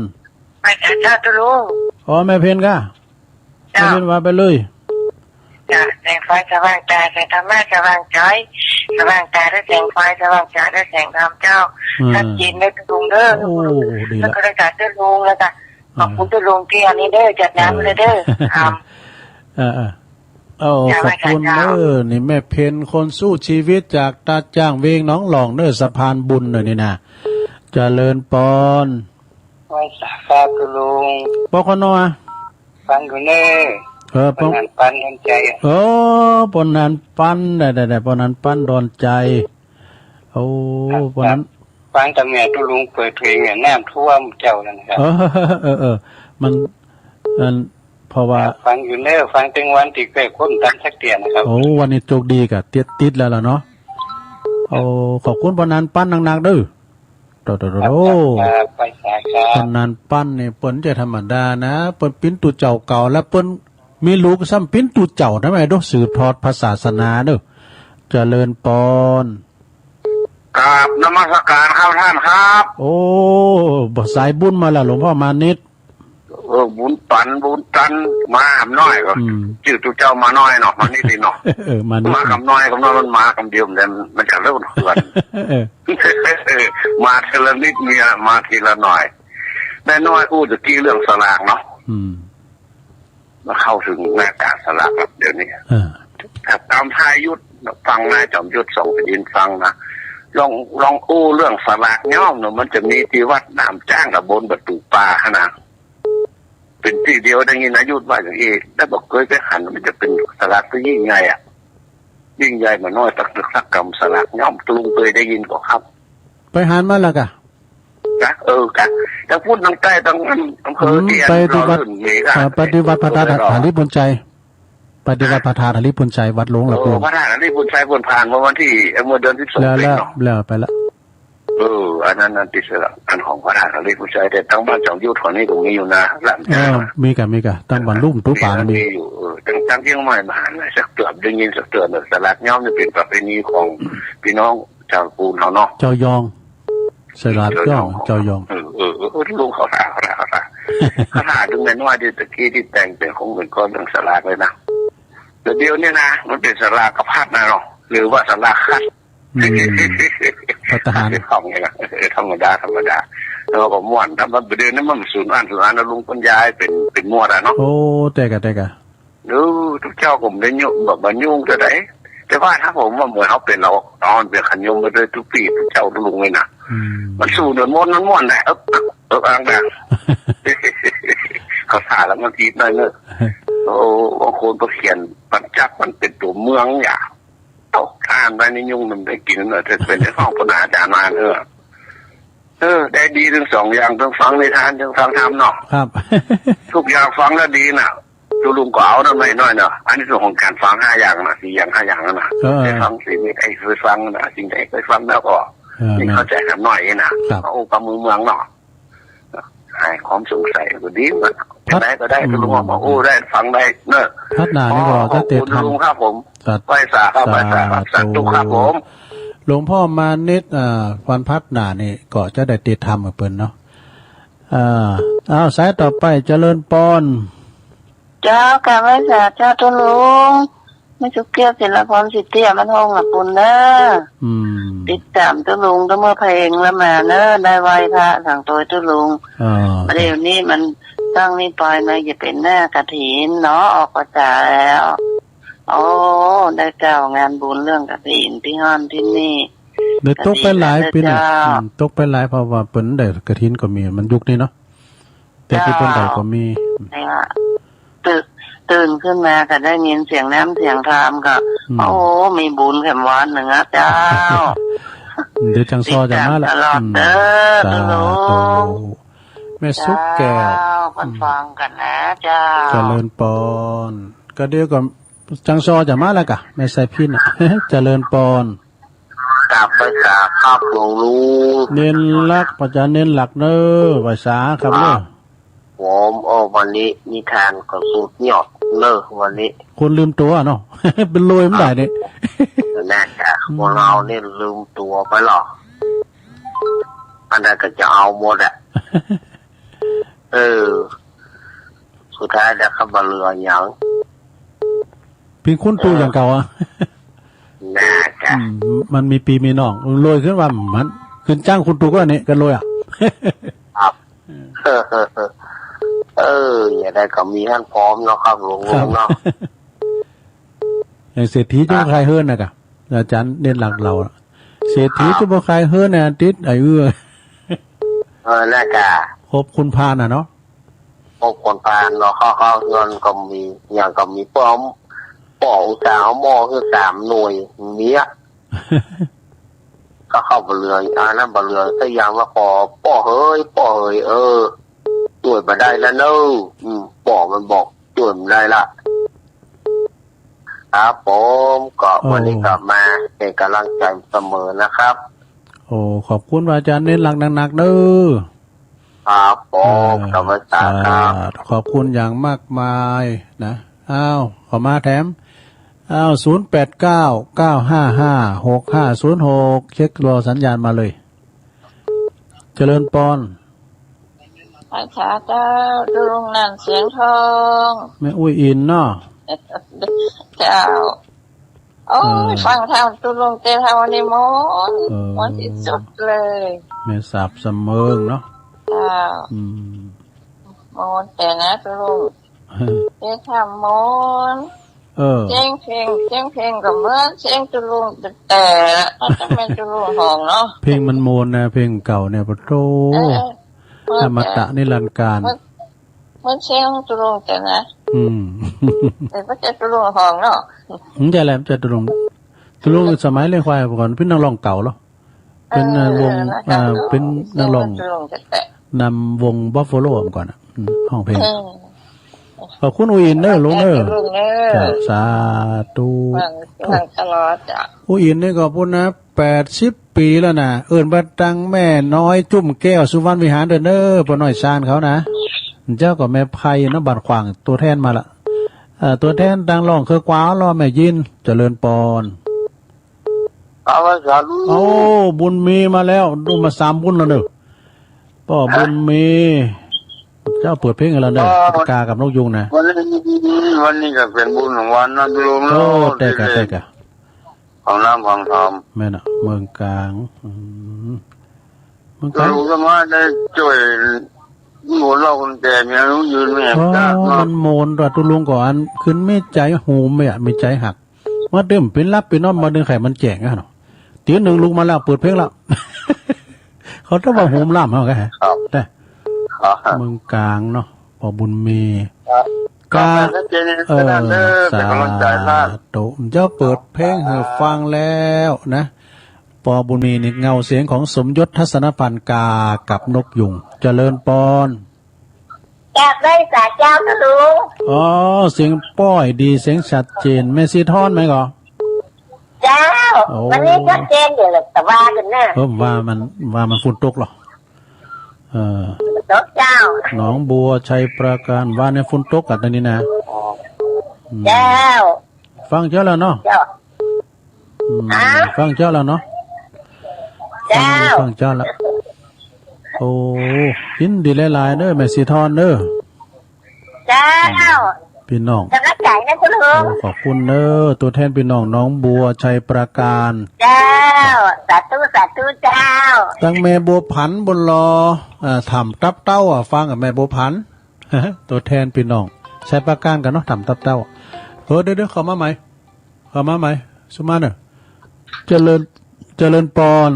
ไปเถอะเจ้าตุ๊ลุง อ๋อ แม่เพ็ญก้า เจ้า แม่เพ็ญว่าไปเลย จ้ะ แสงไฟสว่างตา แสงธรรมะสว่างใจ๋ สว่างตาด้วยแสงไฟ สว่างใจ๋ด้วยแสงธรรมเจ้า อืม ชัดเจนเน้อตุ๊ลุงเน้อ โอ้ ดีละ แล้วก็เลยสาตุ๊ลุง แล้วก็ขอบคุณตุ๊ลุงตี้อันนี้เน้อ จัดงานมาเลยเน้อ เออ ครับ เออ เออ เอา จ้ะ ขอบคุณ ไหว้สาเจ้า เน้อ นี่แม่เพ็ญคนสู้ชีวิตจากตาจ้างเวียงหนองหล่องเน้อ สะพานบุญเน้อนี่นะ เจริญปอน ไหว้สาครับตุ๊ลุง ปอ ขอหน่อย ฟังอยู่เน้อ เออ ป้อ ป้อหนานปันดอนใจ๋ เออ ป้อหนานปัน ได้ ได้ ได้ ป้อหนานปันดอนใจ๋ โอ้ ครับ ป้อหนาน ครับ ฟังแต่แม่ตุ๊ลุงเปิดเพลงเนี่ย น้ำท่วมเจ้านั่นนะครับ เออ เออ เออ มัน อัน เพราะว่า ครับ ฟังอยู่เน้อ ฟังตึงวันตี้เก้ยก้นตันสักเตื้อนะครับ โอ้ วันนี้โจคดีกะ ติด ติดแล้วล่ะเนาะ โอ้ ขอบคุณป้อนันปั้นนักๆ เน้อ โต โต โต ครับ โต ครับ ครับ ไปสายครับ ป้อนันปั้นนี่เปิ้นจะธรรมดานะ เปิ้นปิ้นตุ๊เจ้าเก่า แล้วเปิ้นมีลูกซ้ำปิ้นตุ๊เจ้า ทำไมต้องสืบทอดพระศาสนาเน้อ เจริญปอน กราบนมัสการครับท่านครับ โอ้ บ่สายบุญมาแล้วหลวงพ่อมานิต เออ บุญปันบุญตัน มาหำน้อยก็ อืม จื้อตุ๊เจ้ามาน้อยเนาะ มานิตนี่เนาะ เออ มานิต มากำน้อย กำน้อยมันมากำเดียว มัน มันจะเริ่มเหือน เออ มาทีละนิดเนี่ย มาทีละหน่อย แม่น้อยอู้ตะกี้เรื่องสลากเนาะ อืม มาเข้าเถิงหน้ากากสลากแล้วเดี๋ยวนี้ เออ ครับ ต๋ามท้ายยุทธฟังนะ จอมยุทธสองแผ่นดินฟังนะ ลอง ลองอู้เรื่องสลากย้อมเนาะ มันจะมีตี้วัดหนามจ๊างกับบนประตู๋ป่าหั้นนะ เป๋นตี้เดียวได้ยินนายุทธว่าอย่างอี้ แต่บ่เกยไปหัน มันจะเป๋นสลากตี้ยิ่งใหญ่อะ ยิ่งใหญ่บ่น้อย ตักตึกตักกำ สลากย้อม ตุ๊ลุงเกยได้ยินก่อครับ ไปหันมาแล้วกะ กะ เออ กะ แต่พูดตางใต้ ตางอัน อำเภอ อืม ตี้อัน ไปตี้วัด เฮาเริ่มมีกะ เอ่อ ไปตี้วัดพระธาตุหาริภุญชัย ไปตี้วัดพระธาตุหาริภุญชัย วัดหลวงละ เออ ปูน พระธาตุหาริภุญชัย เปิ้นผ่านเมื่อวันตี้ เอ่อ เมื่อเดือนสิบสอง แล้ว เป๋นเนาะ แล้วไปละ เออ อันนั้น อันตี้สลาก อันของพระธาตุหาริภุญชัย แต่ตางบ้านจอมยุทธเขานี่ก็มีอยู่นะ หลาน เออ มีกะ มีกะ ตางบ้านลุ่มตุ๊ปางมี มีอยู่ เออ ตาง ตางเจียงใหม่บ่หันสักเตื้อ ได้ยินสักเตื้อเนาะ สลากย้อมนี่เป๋นประเพณีของพี่น้อง จาวปูนเฮาเนาะ จาวยอง สลากย้อม จาวยอง เออ เออ เออ ลุงเขาถาม เขาถาม เขาถาม เขาถามเถิงแม่น้อยตี้ตะกี้ตี้แต่งเป๋นของเป๋นก้อนเรื่องสลากเลยนะ แต่เดี๋ยวนี้นะ มันเป๋นสลากกะพัดนะเนาะ หรือว่าสลากคัด อืม ภัตตาหาร ของนี่นะ เออ ธรรมดา ธรรมดา แล้วก็ม่วน แต่ว่าเดี๋ยวนี้มันสูญอั้น สูญอั้น แล้วลุงปัญญาเป๋น เป๋นหมวดอะเนาะ โอ้ แต่กะ แต่กะ เออ ตุ๊เจ้าก็บ่ได้ยุ่ง บ่ บ่ยุ่งเตื้อใด แต่ว่าถ้าผมว่าเหมือนเฮาเป๋น เฮาต๋อนเป๋นขันยมมาด้วยตุ๊ปี้ตุ๊เจ้าตุ๊ลุงเลยนะ อืม มันสูญ มันม่วน มันม่วนแหละ เออ เออ อังนะ เขาถามแล้วมันผิดหน่อยเนาะ โอ้ บางคนก็เขียน ปัญจักมันเป๋นตั๋วเมืองอย่า เอ้า อ่านไปนี่ยุ่งมันได้กิ๋นเนาะ แต่เป๋นในห้องปนาจารย์มา เออ เออ ได้ดีตึงสองอย่าง ตึงฟังนิทาน ตึงฟังธรรมเนาะ ครับ ทุกอย่างฟังแล้วดีน่ะ ตุ๊ลุงก็เอานั่นมาหน่อยเนาะ อานิสงส์ของก๋านฟังห้าอย่างน่ะ สี่อย่างห้าอย่างนั่นน่ะ เออ ได้ฟังสิ่งใดเคยฟังน่ะ สิ่งใดเคยฟังแล้วก็ เออ นี่เข้าใจ๋กั๋นหน่อยน่ะ ครับ เอาองค์ความเมืองเนาะ หายความสงสัยก็ดีน่ะ พัด จะได้ก็ได้ อืม ตุ๊ลุงว่า โอ้ ได้ฟังได้เนาะ พัดหน้านี่ก็ ขอขอบคุณ จะเตรียมทำ ตุ๊ลุงครับผม สาธุ ไหว้สาครับ ไหว้สาครับ สาธุ สาธุครับผม หลวงพ่อมานิต อ่า วันพัดหน้านี่ก็จะได้ติดต๋ามกับเปิ้นเนาะ อ่า เอา สายต่อไป เจริญปอน เจ้า กราบไหว้สาเจ้าตุ๊ลุง แม่สุขแก้ว ศิลปพร สิทธิอมรวงศ์ ละปุณเน้อ อืม ติดต๋ามตุ๊ลุงตั้งเมื่อเพลงละมาเน้อ ได้ไหว้พระสังโตยตุ๊ลุง อ่า ประเดี๋ยวนี้มันตั้งนี่ปอยมาจะเป๋นหน้ากฐินเนาะ ออกพรรษาแล้ว โอ้ ได้กล่าวงานบุญเรื่องกฐินตี้ฮ่อนตี้นี่ เดี๋ยวตกไปหลายปี๋น่ะ กฐินแล้วเจ้า อืม ตกไปหลาย เพราะว่าเปิ้นได้กฐินก็มี มันยุคนี้เนาะ แต่ตี้เปิ้นได้ก็มี เจ้า เนี่ย ตื่น ตื่นขึ้นมาก็ได้ยินเสียงน้ำเสียงธรรมก็ อืม โอ้ มีบุญแถมวันนึ่งอะเจ้า เดี๋ยวจังซอจะมาละ ติดต๋ามตลอดเน้อ อืม ตุ๊ลุง สาธุ แม่สุขแก้ว เจ้า อืม เปิ้นฟังกั๋นนะเจ้า เจริญปอน ก็เดี๋ยวก็จังซอจะมาละกะ แม่ไซพินน่ะ เจริญปอน กราบไหว้สาครับหลวงลุง เน้นหลัก อาจ๋ารย์เน้นหลักเน้อ ไหว้สาครับเน้อ ครับผม โอ้ วันนี้นิทานก็สุดยอดเน้อ วันนี้ คนลืมตั๋วเนาะ เป๋นโลยบ่ได้นี่ น่าจะ อืม คนเฮานี่ลืมตั๋วไปหรอ อันนั้นก็จะเอาหมดอะ เออ สุดท้ายแล้วก็บ่เหลือหยัง เป๋นคนตั๋วอย่างเก่าอะ น่าจะ อืม มันมีปี้มีน้อง โลยขึ้นว่ามัน ขึ้นจ้างคนตั๋วก็อันนี้ก็โลยอะ ครับ อืม เออ อย่างใดก็มีหั้นพร้อมเนาะครับหลวงลุงเนาะ ครับ อย่างเศรษฐีจะบ่ขายเฮือนน่ะกะ อาจ๋ารย์เน้นหลักเฮาอะ เศรษฐีจะบ่ขายเฮือนน่ะ ติดไอ้เอื้อ เออ น่าจะ ครบคนพาลน่ะเนาะ ครบคนพาลเนาะ เขา เขาเฮือนก็มี หยังก็มี ป้อ ป้ออุตส่าห์เอาหม้อหื้อสามหน่วย มีอะ ก็เข้าบ่เหลือ อันนั้นบ่เหลือสักอย่าง ว่าขอป้อเหย ป้อเหย เออ จ้วยบ่ได้ละเน่อ อืม ป้อมันบอกจ้วยบ่ได้ละ ครับผม ก็วันนี้ก็มาเป็นกำลังใจเสมอนะครับ โอ้ ขอบคุณพระอาจารย์ เน้นหนักๆ เน่อ ครับผม เออ นมัสการครับ สาธุ ขอบคุณอย่างมากมายนะ อ้าว ขอมาแถม อ้าว ศูนย์แปดเก้า เก้าห้าห้า หกห้าศูนย์หก เช็ครอสัญญาณมาเลย เจริญปอน ไหว้สาเจ้า ตุ๊ลุง นั่นเสียงทอง แม่อุ้ยอินเนาะ เจ้า โอ้ย เออ ฟังธรรมตุ๊ลุงเตเฮานี่ม่วน เออ ม่วนตี้สุดเลย แม่สาบสะเมิงเนาะ เจ้า อืม ม่วนแต๊นะตุ๊ลุง เออ เตธรรมม่วน เออ เสียงเพลง เสียงเพลงก็เหมือนเสียงตุ๊ลุงแต๊ๆ ละ ก็จะแม่นตุ๊ลุงฮ้องเนาะ เพลงมันม่วนนะ เพลงเก่าเนี่ย ปะโธ่ เออ เออ อมตะนิรันดร์กาล เหมือน เหมือนเสียงตุ๊ลุงแต๊นะ อืม แต่บ่ใจ้ตุ๊ลุงฮ้องเนาะ อืม ใจ้แหละ ใจ้ตุ๊ลุง ตุ๊ลุงสมัยเลี้ยงควายก่อน เป๋นนักฮ้องเก่าเหรอ เป๋น เออ วง เออ เป๋นนักฮ้อง ตุ๊ลุงแต๊ๆ นำวงบัฟฟาโลเมื่อก่อนอะ อืม ฮ้องเพลง เออ ขอบคุณอู้อินเน่อลุงเน่อ ตุ๊ลุงเน่อ เจ้า สาธุ ฟัง ฟังตลอดเจ้า อู้อินนี่ขอบคุณนะ แปดสิบปี๋แล้วนะ เอิ้นว่าตังแม่น้อยจุ่มแก้วสุวรรณวิหารเด้อเน่อ ป้อน้อยซานเขานะ เจ้าก็แม่ไพเนาะ บ้านขว้าง ตั๋วแทนมาละ เอ่อ ตั๋วแทนตังฮ้องเคืองกวางเฮาลอ แม่ยิน เจริญปอน เอาไว้สาธุ โอ้ บุญมีมาแล้ว ดูมาสามบุญแล้วเน่อ ป้อบุญมี เจ้าเปิดเพลงให้เฮาเน่อ อ๋อ กากับนกยูงนะ วันนี้ วันนี้ก็เป๋นบุญของวันนะตุ๊ลุงเนาะ โอ้ แต๊กะ แต๊กะ ฟังธรรม ฟังธรรม แม่นอะ เมืองกลาง อืม เมืองกลาง ตุ๊ลุงสามารถได้จ้วยหมู่เฮาคนแก่มีอายุยืนมีแฮง อ๋อ ชาติเนาะ มันม่วนตั๊วตุ๊ลุงก่อน ขึ้นมีใจ๋โหมอะ มีใจ๋ฮัก มาเดิมเป๋นหลับเป๋นนอน มาเดิมไข่มันแจ๋งอะเนาะ ตี๋หนึ่งลุกมาแล้ว เปิดเพลงแล้ว เขาต้องว่าโหมล่ำเฮาไง ครับ แต่ ครับ เมืองกลางเนาะ ป้อบุญมี ครับ กา ก็แม่นชัดเจน เออ เป๋นอันเด้อ เป๋นกำลังใจ๋ สาธุ เจ้าเปิดเพลงหื้อฟังแล้วนะ ป้อบุญมีนี่เงาเสียงของสมยศ ทัศนพันธ์ กากับนกยูง เจริญปอน กราบไหว้สาเจ้าตุ๊ลุง อ๋อ เสียงป้อยดี เสียงชัดเจน แม่สีทอนไหมก่อ เจ้า โอ้ วันนี้ชัดเจนอยู่แหละ แต่ว่ากั๋นนะ เออ ว่ามัน ว่ามันฝนตกเหรอ เออ ตกเจ้า หนองบัว ชัยปราการ ว่าเนี่ยฝนตกกั๋นตอนนี้นะ อืม เจ้า ฟังเจ้าแล้วเนาะ เจ้า อืม ฮะ ฟังเจ้าแล้วเนาะ เจ้า ฟัง ฟังเจ้าแล้ว โอ้ ยินดีหลายๆ เด้อ แม่สีทอนเด้อ เจ้า อืม ปี้น้อง กำลังใจ๋นะตุ๊ลุง โอ้ ขอบคุณเด้อ ตั๋วแทนปี้น้องหนองบัว ชัยปราการ เจ้า สาธุ สาธุ เจ้า ตังแม่บัวผันบุญหล่อ อ่า ถ้ำตับเต้าอะ ฟังกับแม่บัวผัน ตั๋วแทนปี้น้อง ชัยปราการกั๋นเนาะ ถ้ำตับเต้า เออ เดี๋ยวๆ เข้ามาใหม่ เข้ามาใหม่ สุมาเน่อ เจริญ เจริญปอน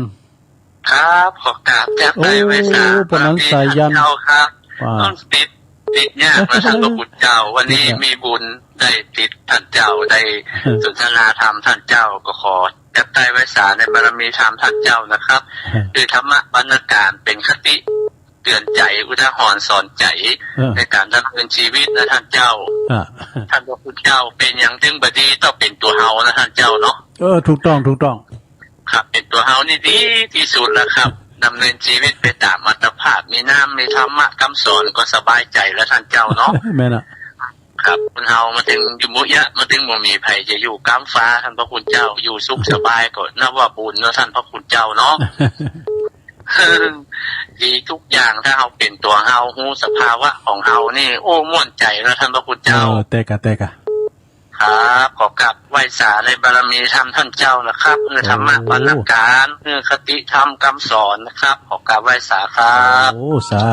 ครับ ขอกราบแจ๊บไตไหว้สา โอ้ ปานนั้นสายัน เจ้าครับ ว่า ต้องติด ติดยากนะท่านพระคุณเจ้า วันนี้ ติดยาก มีบุญได้ติดท่านเจ้า ได้ เออ สนทนาธรรมท่านเจ้า ก็ขอแจ๊บไตไหว้สาในบารมีธรรมท่านเจ้านะครับ เออ คือธรรมะวรรณการเป๋นคติ เตือนใจ๋ อุทาหรณ์สอนใจ๋ เออ ในก๋านดำเนินจีวิตนะท่านเจ้า อ่ะ ท่านพระคุณเจ้า เป๋นหยังจึงบ่ดี ต้องเป๋นตั๋วเฮานะท่านเจ้าเนาะ เออ ถูกต้อง ถูกต้อง ครับ เป๋นตั๋วเฮานี่ดีตี้สุดแล้วครับ ดำเนินจีวิตไปต๋ามอัตภาพ มีน้ำ มีธรรมะกำสอนก็สบายใจ๋แล้วท่านเจ้าเนาะ แม่นอะ ครับ คนเฮามาเถิงอายุเยอะ มาเถิงบ่มีใผจะอยู่ก้ำฟ้า ท่านพระคุณเจ้า อยู่สุขสบายก็นับว่าบุญเนาะท่านพระคุณเจ้าเนาะ ดีทุกอย่าง ถ้าเฮาเป๋นตั๋วเฮา ฮู้สภาวะของเฮานี่ โอ้ ม่วนใจ๋แล้วท่านพระคุณเจ้า เออ แต๊กะ แต๊กะ ครับ ขอกราบไหว้สาในบารมีธรรมท่านเจ้านะครับ เออ ธรรมะ โอ้ วรรณการ เออ คติธรรมกำสอนนะครับ ขอกราบไหว้สาครับ โอ้ สา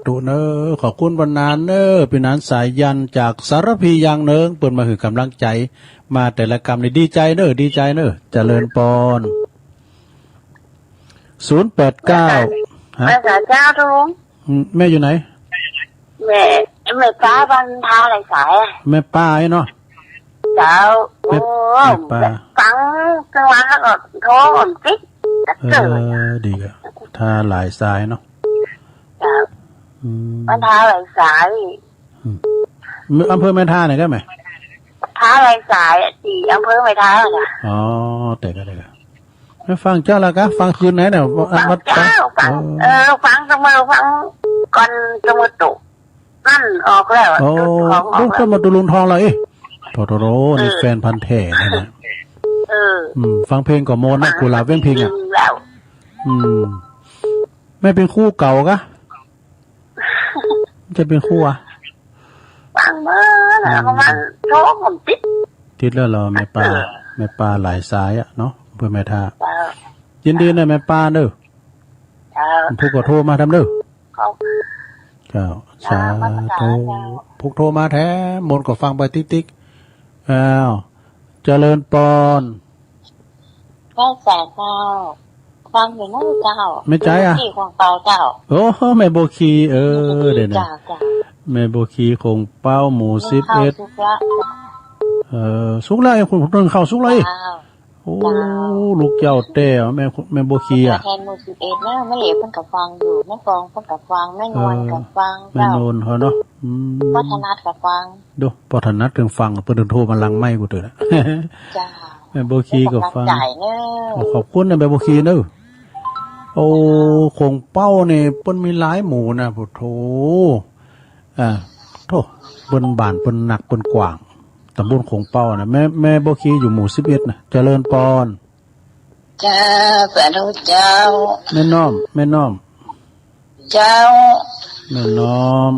ธุเน่อ ขอบคุณปานนั้นเน่อ ปี้หนานสายันจากสารภีอย่างเนิง เปิ้นมาหื้อก๋ำลังใจ๋ มาแต่ละกำนี่ดีใจ๋เน่อ ดีใจ๋เน่อ เจริญปอน ศูนย์แปดเก้า ฮะ ไหว้สาเจ้าตุ๊ลุง อืม แม่อยู่ไหน แม่ แม่ป้าบ้านท้าวไหลสายอะ แม่ป้าไอ้เนาะ เจ้า แม่ โอ้ แม่ป้า ฟังกลางวันแล้วก็โทรติด เออ ดีกะ ท่าหลายสายเนาะ เจ้า อืม มันท่าหลายสาย อืม อำเภอแม่ทาเนี่ยใจ้ไหม ท่าหลายสายอะ ตี้อำเภอแม่ทาน่ะ อ๋อ แต่ก็ แต่ก็ ไม่ฟังเจ้าละกะ ฟังคืนไหนเนี่ย ฟังเจ้า ฟัง เออ เออ ฟังเสมอ ฟังก่อนเสมอ ตุ๊ นั่นออกแล้ว โอ้ ตุ๊ ของออกแล้ว ตุ๊ มาตุลุงทองละเอ๊ะ โถ โถ โถ นี่ เออ แฟนพันธุ์แท้นะเนี่ย เออ อืม ฟังเพลงก็ม่วนนะ ฟัง กุหลาบเวียงพิงค์อะ อืม แล้ว อืม แม่เป๋นครูเก่ากะ จะเป๋นครูอะ ฟังเมื่อนะ อืม ประมาณสองสามติด ติดแล้วเหรอ แม่ป้า เออ แม่ป้าหลายสายอะเนาะ อำเภอแม่ทา เจ้า ยินดีนะแม่ป้าเด้อ เจ้า ผู้ก็โทรมาทำเด้อ เขา เจ้า เจ้า สาธุ มาประสานเจ้า ผู้โทรมาแท้ มนต์ก็ฟังไปติ๊กๆ อ้าว เจริญปอน เจ้าสาเจ้า ฟังอยู่นะเจ้า แม่ใจ๋อะ แม่บัวขีของเปาเจ้า โอ้ แม่บัวขี เออ แม่บัวขี เดี๋ยวนะ เจ้า เจ้า แม่บัวขีของเปา หมู่ นึ่งข้าว สิบเอ็ด สุกละ เออ สุกแล้ว ไอ้คนนึ่งข้าวสุกแล้ว เจ้า โอ้ เจ้า ลูกเจ้าแต๊อะ แม่ แม่บัวขีอะ แทนหมู่ สิบเอ็ด นะ แม่เหลวเปิ้นก็ฟังอยู่ แม่กองเปิ้นก็ฟัง แม่นวลก็ฟัง เออ แม่ เจ้า นวลเขาเนาะ อืม ป้อถนัดก็ฟัง ดู ป้อถนัดเถิงฟัง เปิ้นเถิงโทรมาหลังไมค์กูเต๊อะ เจ้า แม่บัวขีก็ฟัง เปิ้นก็ฟังจ๋ายเนอะ ขอบคุณนะแม่บัวขีเนอะ โอ้ ของเปาเนี่ยเปิ้นมีหลายหมู่นะ โอ้โธ่ อ่า โธ่ เปิ้นบ้านเปิ้นนักเปิ้นกว้าง ตำบลของเปานะ แม่ แม่บัวขีอยู่หมู่ สิบเอ็ด นะ เจริญปอน เจ้า สาธุเจ้า แม่น้อม แม่น้อม เจ้า แม่น้อม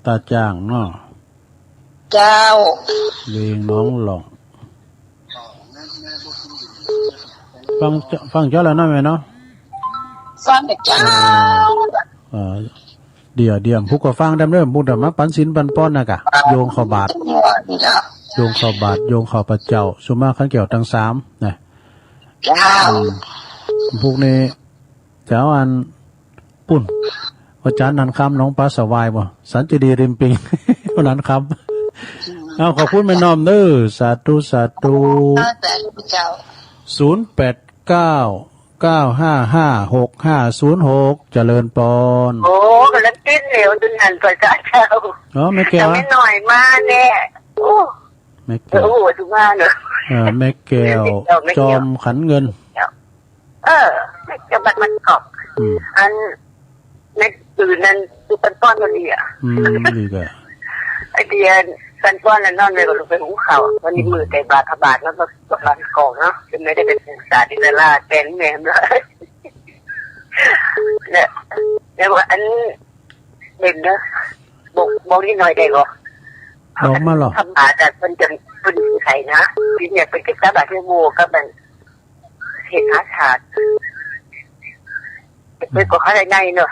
ตาจ้างเนาะ เจ้า เวียงหนองหล่อง ฟัง ฟังเจ้าแล้วเนาะแม่เนาะ ฟังเจ้า เออ เออ เดี๋ยว เดี๋ยว ผู้ก็ฟังดำเนิน ผู้เดี๋ยวมาปันศีลปันปอนนะกะ โยงเข้าบาตร เจ้า โยงเข้าบาตร โยงเข้าพระเจ้า สุมาคันแก้วตังสามนะ เจ้า อืม พวกนี้ เจ้าอัน ปุ้น อาจ๋ารย์นันคำ หนองปลาสวายบ่ สันเจดีย์ริมปิง นันคำ เอา ขอบคุณแม่น้อมเด้อ สาธุ สาธุ เจ้า ศูนย์แปดเก้า เก้าห้าห้า หกห้าศูนย์หก เจริญปอน โอ้ กำลังติดเหลวอยู่นั่นก่อเจ้า อ๋อ แม่แก้วอะ แม่น้อยมาแน่ โอ้ แม่แก้ว โอ้โห สุมาเนอะ เออ แม่แก้ว แม่แก้ว จอมขันเงิน เออ แม่แก้วบ้านมันกอก อืม อัน แม่ตื่นนั่นคือเป็นต้นมันดีอะ อืม ดีกะ ไอ้เดียนเป็นต้นนั่นนอนเลยก็ลงไปหุงข้าว วันนี้มื้อใส่บาตรพระบาทแล้วก็กำลังกอกเนาะ จะไม่ได้ไปศึกษาที่ตลาดแปลงแม่มเลย เนี่ย แล้วว่าอัน เด่นเนอะ บอก บอกนิดหน่อยได้บ่ บอกมาเหรอ ธรรมดาแต่เพิ่นจะ เพิ่นไขนะ ทีเนี่ยเพิ่นจะสาบาดเรื่องโมกับมัน เห็นอาชาด เพิ่นก็เข้าใจง่ายเนอะ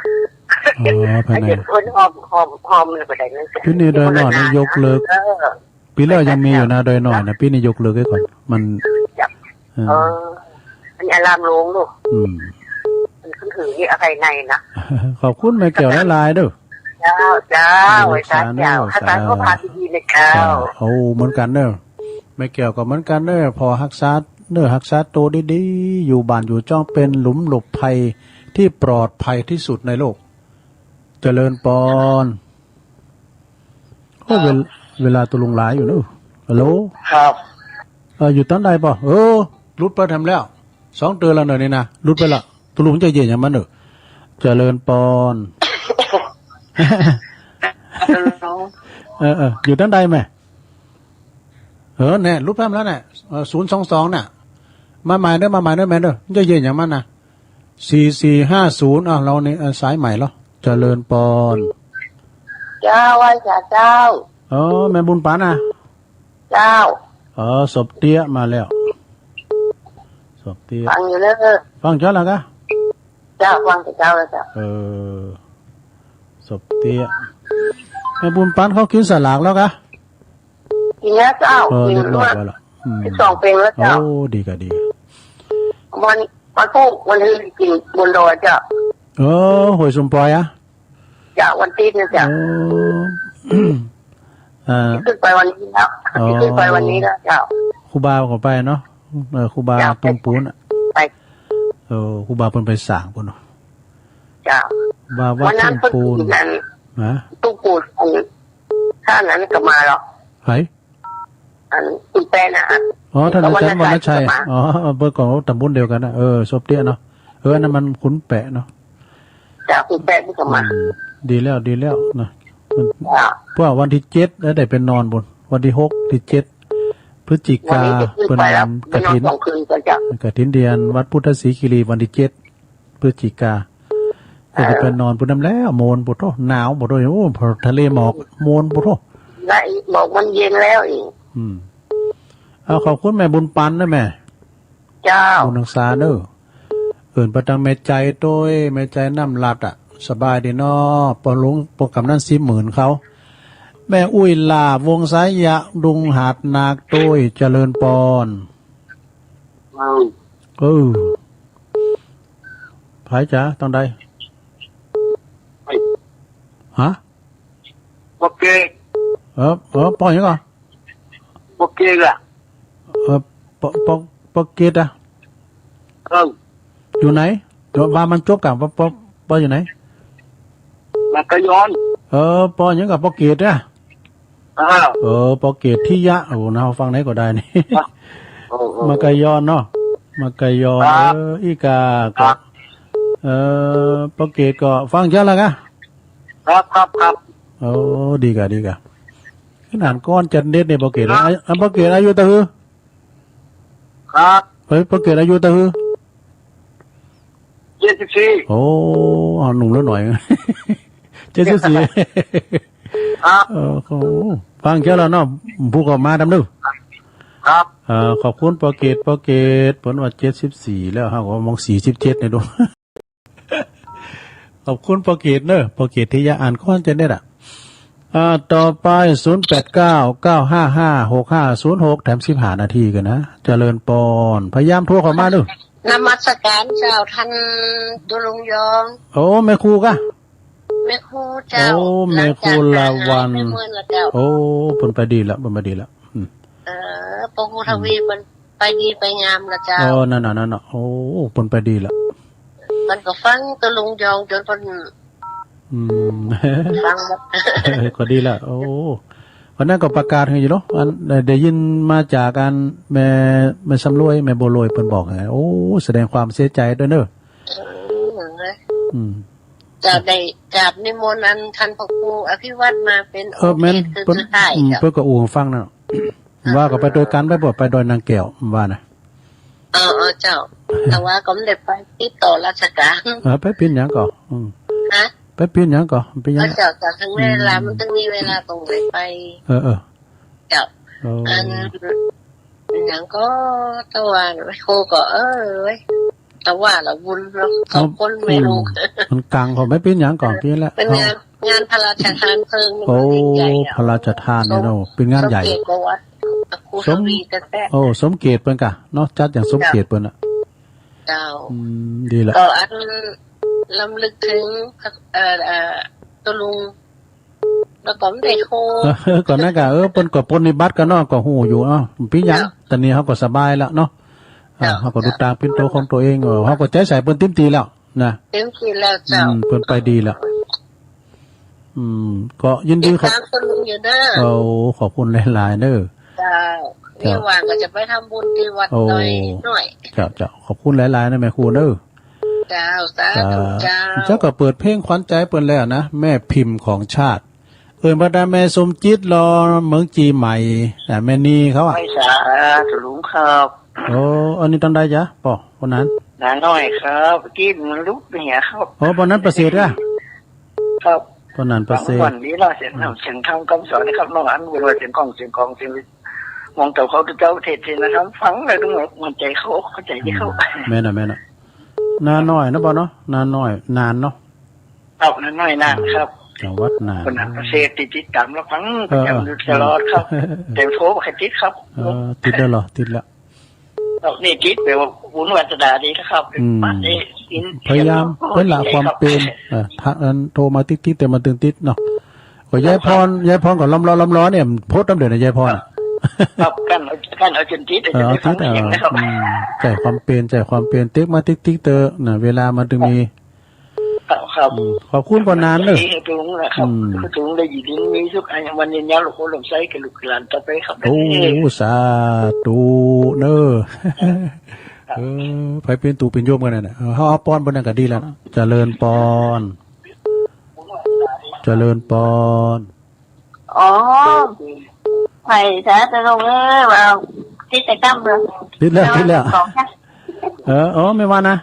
อ๋อ ภายใน เดี๋ยวเพิ่นหอม หอม หอมแล้วก็ได้เนอะ ทีนี้ดอยน้อยนี่ยกเลิก เออ ปีแล้วยังมีอยู่นะ ดอยน้อยนะ ปีนี้ยกเลิกไว้ก่อน มัน จ้ะ เออ เออ อันนี้อารามหลวงลูก อืม มันขึ้นหือนี่อะไรไงนะ ขอบคุณแม่แก้วหลายๆเด้อ เจ้า เจ้า เออ ไว้สาเจ้า สาธุ ข้าพเจ้าก็พาดีๆนะเจ้า เจ้า โอ้ เหมือนกันเด้อ แม่แก้วก็เหมือนกันเด้อ พอฮักษาเนื้อฮักษาตัวดีๆ อยู่บ้านอยู่จ้องเป็นหลุมหลบภัยที่ปลอดภัยที่สุดในโลก เจริญปอน โอ้ เวล- เวลาตกลงหลายอยู่เนอะ ฮัลโหล ครับ เออ อยู่ตังใดปอ เออ หลุดไปแถมแล้ว สองเตือนแล้วเนอะนี่นะ หลุดไปละ ตกลงจะเย็นอย่างมันเนอะ เจริญปอน ฮัลโหล เออ เออ อยู่ตังใดแม่ เออ แน่ หลุดไปแถมแล้วแน่ เออ ศูนย์สองสอง น่ะ มาใหม่เด้อ มาใหม่เด้อแม่เด้อ จะเย็นอย่างมันนะ สี่สี่ห้าศูนย์ อ้าว เรานี่ เอ่อ สายใหม่เหรอ เจริญปอน เจ้า ไหว้สาเจ้า เออ แม่บุญปันนะ เจ้า เออ สบเตี้ยมาแล้ว สบเตี้ย ฟังอยู่เด้อ ฟังเจ้าแล้วกะ เจ้า ฟังแต่เจ้าแล้วเจ้า เออ สบเตี้ย แม่บุญปันเขากิ๋นสลากแล้วกะ กิ๋นแล้วเจ้า เออ กิ๋น เรียบร้อยแล้วล่ะ อืม สิบสองเปงแล้วเจ้า โอ้ ดีกะดี วัน วันพุธ วันที่กิ๋นบนดอยเจ้า เออ ห้วยสมปอยอะ เจ้า วันติ๊ดนะเจ้า เออ อ่า ขึ้นไปวันนี้แล้ว อ๋อ ขึ้นไปวันนี้แล้วเจ้า ครูบาก็ไปเนาะ เออ ครูบา เจ้า ตุงปูนอะ ไป ออ ครูบาเปิ้นไปสร้างปู้นเนาะ เจ้า ว่าวัด วันนั้น ทุ่งปูน เปิ้น อัน ฮะ ทุ่งปูน อัน ท่านนั้นก็มาแล้ว ใผ อันขุนแปะน่ะ อ๋อ ท่านอาจารย์วรรณชัย ก็วรรณชัยก็มา อ๋อ เปิ้นก็ต๋ำบลเดียวกั๋นนะ เออ สบเตี้ยเนาะ เออ อันนั้นมันขุนแปะเนาะ จ้ะ ขุนแปะเปิ้นก็มา อืม ดีแล้ว ดีแล้วนะ จ้ะ เพราะว่าวันตี้เจ็ดแล้วได้ไปนอนปู้น วันตี้หก ตี้เจ็ด พฤศจิกา วันนี้จะขึ้นไปแล้ว เปิ้นกฐิน ไปนอนสองคืนก่อนจ้ะ กฐินเตียนวัดพุทธศรีคีรี วันตี้เจ็ด พฤศจิกา เออ ก็จะไปนอนปู้นนำแล้ว โมนปู้นโธ่ หนาวปู้นโธ่ โอ้ ทะเลหมอก โมนปู้นโธ่ และอีกหมอกมันเย็นแล้วอีก อืม เอา ขอบคุณแม่บุญปันนะแม่ เจ้า บุญรักษาเน้อ เอิ้นไปตางแม่ใจโต้ย แม่ใจน้ำหลัดอะ สบายดีเนาะ ป้อหลวง ป้อกำนันสิบหมื่นเขา แม่อุ้ยหล้า วงสายยะ ดุงหาดนาโต้ย เจริญปอน อืม เออ ใผจ๊ะ ตางใด ฮะ ป้อเกต เออ เออ ป้อหยังก่อ ป้อเกตอะ เออ ป้อ ป้อ ป้อเกตอะ เออ อยู่ไหน เดี๋ยวว่ามันจบก่อน ป้อ ป้อ ป้ออยู่ไหน มะกะยอน เออ ป้อหยังก่อ ป้อเกตอะ อ้าว เออ ป้อเกตทิยะ โอ้ นะ ฟังไหนก็ได้นี่ เออ เออ เออ มะกะยอนเนาะ มะกะยอน ครับ เออ อีกาก็ ครับ เออ ป้อเกตก็ฟังเจ้าละกะ ครับ ครับ ครับ โอ้ ดีกะ ดีกะ ขนาดก้อนจัดเน็ตเนี่ย ป้อเกต ครับ อ่ะ อ่ะ ป้อเกตอายุเต้าหื้อ ครับ เฮ้ย ป้อเกตอายุเต้าหื้อ เจ็ดสิบสี่ โอ้ เอาหนุ่มแล้วหน่อย เจ็ดสิบสี่ ครับ เออ โอ้ ฟังเจ้าแล้วเนาะ ผู้ก็มาต๋ามเน้อ ครับ เอ่อ ขอบคุณป้อเกต ป้อเกต เปิ้นว่าเจ็ดสิบสี่แล้ว เฮาก็มองสี่สิบเจ็ดเนี่ยดู ขอบคุณป้อเกตเน้อ ป้อเกตทิยะ อ่านก้อนจัดเน็ตอะ อ่า ต่อไป ศูนย์แปดเก้า เก้าห้าห้า หกห้าศูนย์หก แถมสิบห้านาทีก่อนนะ เจริญปอน พยายามโทรเข้ามาเน้อ นมัสการเจ้า ต้านตุ๊ลุงยอง โอ้ แม่ครูกะ แม่ครูเจ้า โอ้ แม่ครูลาวัลย์ หลังจากหายไปเมินแล้วเจ้า โอ้ เปิ้นไปดีละ เปิ้นไปดีละ อืม เออ ป้อครูทวี เปิ้นไปดีไปงามแล้วเจ้า โอ้ นั่นน่ะ นั่นน่ะ โอ้ เปิ้นไปดีละ เปิ้นก็ฟังตุ๊ลุงยองจ๋นเปิ้น อืม ฟังหมด ก็ดีละ โอ้ วันนั้นก็ประกาศหื้ออยู่เนาะ อัน ได้ยินมาจากอันแม่ แม่สำรวย แม่บัวรวย เปิ้นบอกไง โอ้ แสดงความเสียใจตวยเน้อ เออ อืม เจ้าได้กราบนิมนต์อันต้านพระครูอภิวัตรมาเป๋น เออ องค์ แม่น เอก เปิ้น สุดท้าย อืม เจ้า เปิ้นก็อู้หื้อฟังนะ ว่าก็ไปตวยกั๋น ไปบ่ ไปดอยนางแก้ว ว่านะ เออ เออ เจ้า แต่ว่าก็บ่ได้ไปติดต่อราชก๋าน เออ ไปเป๋นหยังก่อ อืม ฮะ ไปเป๋นหยังก่อ เป๋นหยัง เออ เจ้า เจ้า เถิงเวลา อืม มันต้องมีเวลาตรงไหนไป เออ เออ เจ้า เออ อัน หยังก่อ แต่ว่าแม่ครูก็ เออ เว้ย แต่ว่าละบุญเนาะ สองคนแม่ลูก มันกัง ก็บ่เป๋นหยังก่อ เป๋นละ เป๋นงาน งานพระราชทานเพลิง โอ้ มันยิ่งใหญ่อะ พระราชทานเนี่ยเนาะ เป๋นงานใหญ่ สมเกียรติกว่าวัด ครูทวีแต๊ๆ โอ้ สมเกียรติเปิ้นกะเนาะ จัดอย่างสมเกียรติเปิ้นอะ เจ้า อืม ดีละ ก็อันรำลึกถึง เอ่อ เอ่อ ตุ๊ลุง แล้วก็บ่ได้โทร ก่อนนั้นกะ เออ เปิ้นก็ปรนนิบัติกั๋นเนาะ ก็ฮู้อยู่ เอ้า เป๋นหยัง เจ้า ต๋อนนี้เฮาก็สบายแล้วเนาะ อ่า เจ้า เฮาก็ดูตางเป๋นตั๋วของตั๋วเอง เออ เฮาก็ใจ๋ใส่เปิ้นเต็มตี้แล้วนะ เต็มตี้แล้วเจ้า อืม เปิ้นไปดีแล้ว อืม ก็ยินดี ติดตามตุ๊ลุงอยู่เน้อ โอ้ ขอบคุณหลายๆ เน้อ เจ้า เจ้า นี่ว่างก็จะไปทำบุญตี้วัด โอ้ ดอยน้อย เจ้า เจ้า ขอบคุณหลายๆ นะแม่ครูเน้อ เจ้า สาธุ เจ้า เจ้า เจ้าก็เปิดเพลงขวัญใจเปิ้นแล้วนะ แม่พิมพ์ของชาติ เอิ้นบรรดาแม่สมจิตลอเมืองจีใหม่ อ่า แม่นีเขาอะ ไหว้สาตุ๊ลุงครับ โอ้ อันนี้ตางใดจ๊ะ ป้อ คนนั้น นาน้อยครับ เมื่อกี้มันลุกไปเหียครับ โอ้ ป้อนันประเสริฐอะ ครับ ป้อนันประเสริฐ ฟังก่อนดีเนาะ เสียงธรรม อืม เสียงธรรมคำสอนนะครับ น้องอันบ่ฮู้ว่าเสียงก้อง เสียงกอง เสียงมองเจ้าเขาเจ้าเทศน์นะครับ ฟังแล้วต้องหัวใจเขาอกหัวใจเขา อืม แม่นอะ แม่นอะ นาน้อยนะป้อเนาะ นาน้อย น่านเนาะ ครับ นาน้อยน่านครับ จังหวัดน่าน คนนั้นประเสริฐติด ติดตามรับฟัง เออ ประจำอยู่ตลอดครับ เออ แต่โทรบ่ค่อยติดครับ เออ ติดแล้วเหรอ ติดแล้ว ครับ นี่ติดแปลว่าบุญวาสนาดีนะครับ อืม มาได้ยิน พยายาม เสียง เปิ้นละความเปรม เออ ถ้าอันโทรมาติดๆ แต่มันตึงติดเนาะ ก็ยายพร ยายพรก็ล้อมๆ ล้อมๆ เนี่ย โพสต์ตำเดือนนะยายพรอะ ครับ กั้นเอา กั้นเอาจ๋นติด เออ เอาจ๋นได้ฟังเสียงแล้ว อืม ใจ้ความเป๋น ใจ้ความเป๋น ติ๊กมาติ๊กๆ เต๊อะ น่ะ เวลามันตึงมี ครับ ครับ อืม ขอบคุณก่อนนานเนอะ ให้ลุงนะครับ อืม ให้ลุงได้อยู่ดีมีสุข อายุมั่นยืนยาว ลูกหลานลูกใส้กับลูกหลานต่อไปครับ โอ้ สาธุเนอะ ครับ เออ ใผเป๋นตุ๊เป๋นโยมกั๋นน่ะ เออ เฮาเอาปอนเปิ้นนั่นก็ดีแล้ว เจริญปอน เจริญปอน อ๋อ ใผจ๊ะ ตกลง เออ ว่าติดแต่กำเลย ติดแล้ว ติดแล้ว ของค่ะ เออ อ๋อ แม่วันนะ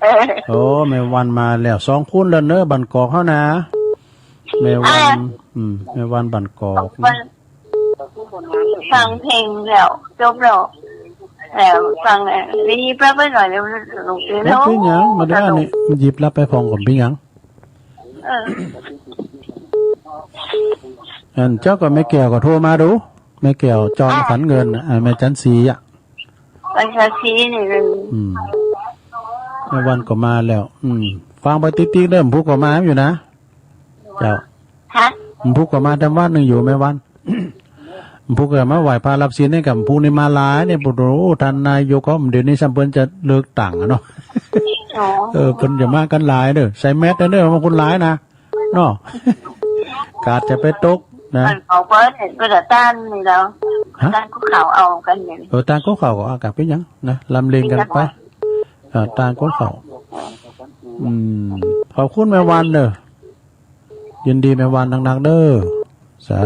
เออ โอ้ แม่วันมาแล้ว สองคนแล้วเนอะ บ้านกอกเฮานะ แม่วัน อ่า อืม แม่วันบ้านกอก ฟัง ฟังเพลงแล้ว จบแล้ว แล้วฟัง เอ่อ นี่แป๊บหน่อยเดี๋ยวหลวงปู่ บ่เป๋นหยัง มาดูนี่ หยิบรับไปพ่องก่อน บ่เป๋นหยัง เออ อันเจ้าก็แม่แก้วก็โทรมาดู แม่แก้วจอมขันเงินน่ะ อ่า แม่จันทร์ศรีอะ แม่จันทร์ศรีนี่ อืม แม่วันก็มาแล้ว อืม ฟังไปติ๊กๆ เด้อ ผู้ก็มาอยู่นะ เจ้า ฮะ ผู้ก็มาแถมวัดนึ่งอยู่แม่วัน ผู้ก็มาไหว้พระรับศีลนี่กับผู้นี่มาหลายนี่ โอ้โห ท่านนายกก็ เดี๋ยวนี้ซ้ำเปิ้นจะเลือกตั้งอะเนาะ อ๋อ เออ เปิ้นจะมากั๋นหลายเด้อ ใส่แมสเด้อ บางคนหลายนะ เนาะ กาดจะไปตกนะ มันเอาเปิ้น เปิ้นจะต้านนี่แล้ว ฮะ ต้านก็เขาเอากั๋นเนี่ย เออ ต้านก็เขาก็เอากั๋น เป๋นหยังนะ ลำเลียงกั๋นไป เป๋นหยังวะ อ่า ต้านก็เขา อืม ขอบคุณแม่วันเด้อ ยินดีแม่วันนักๆ เด้อ สา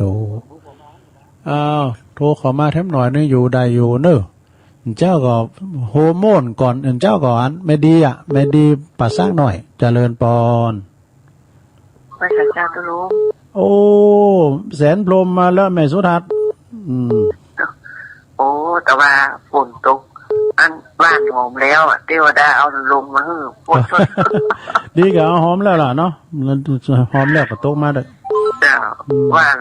ธุ อ้าว โทรเข้ามาแถมหน่อยนึ่งอยู่ ได้อยู่เนอะ เจ้าก็โฮอร์โมนก่อน เจ้าก็อัน แม่ดีอะ แม่ดีป่าสักหน่อย เจริญปอน ไปสักการะลุง โอ้ แสนพรหมมาแล้วแม่สุทัศน์ อืม โอ้ แต่ว่าฝนตก อันหว่านหอมแล้วอะ เทวดาเอาลงมาหื้อ ฝนตก ดีกว่าเอาหอมแล้วล่ะเนาะ หอมแล้วก็ตกมาเด้อ เจ้า อืม หว่าน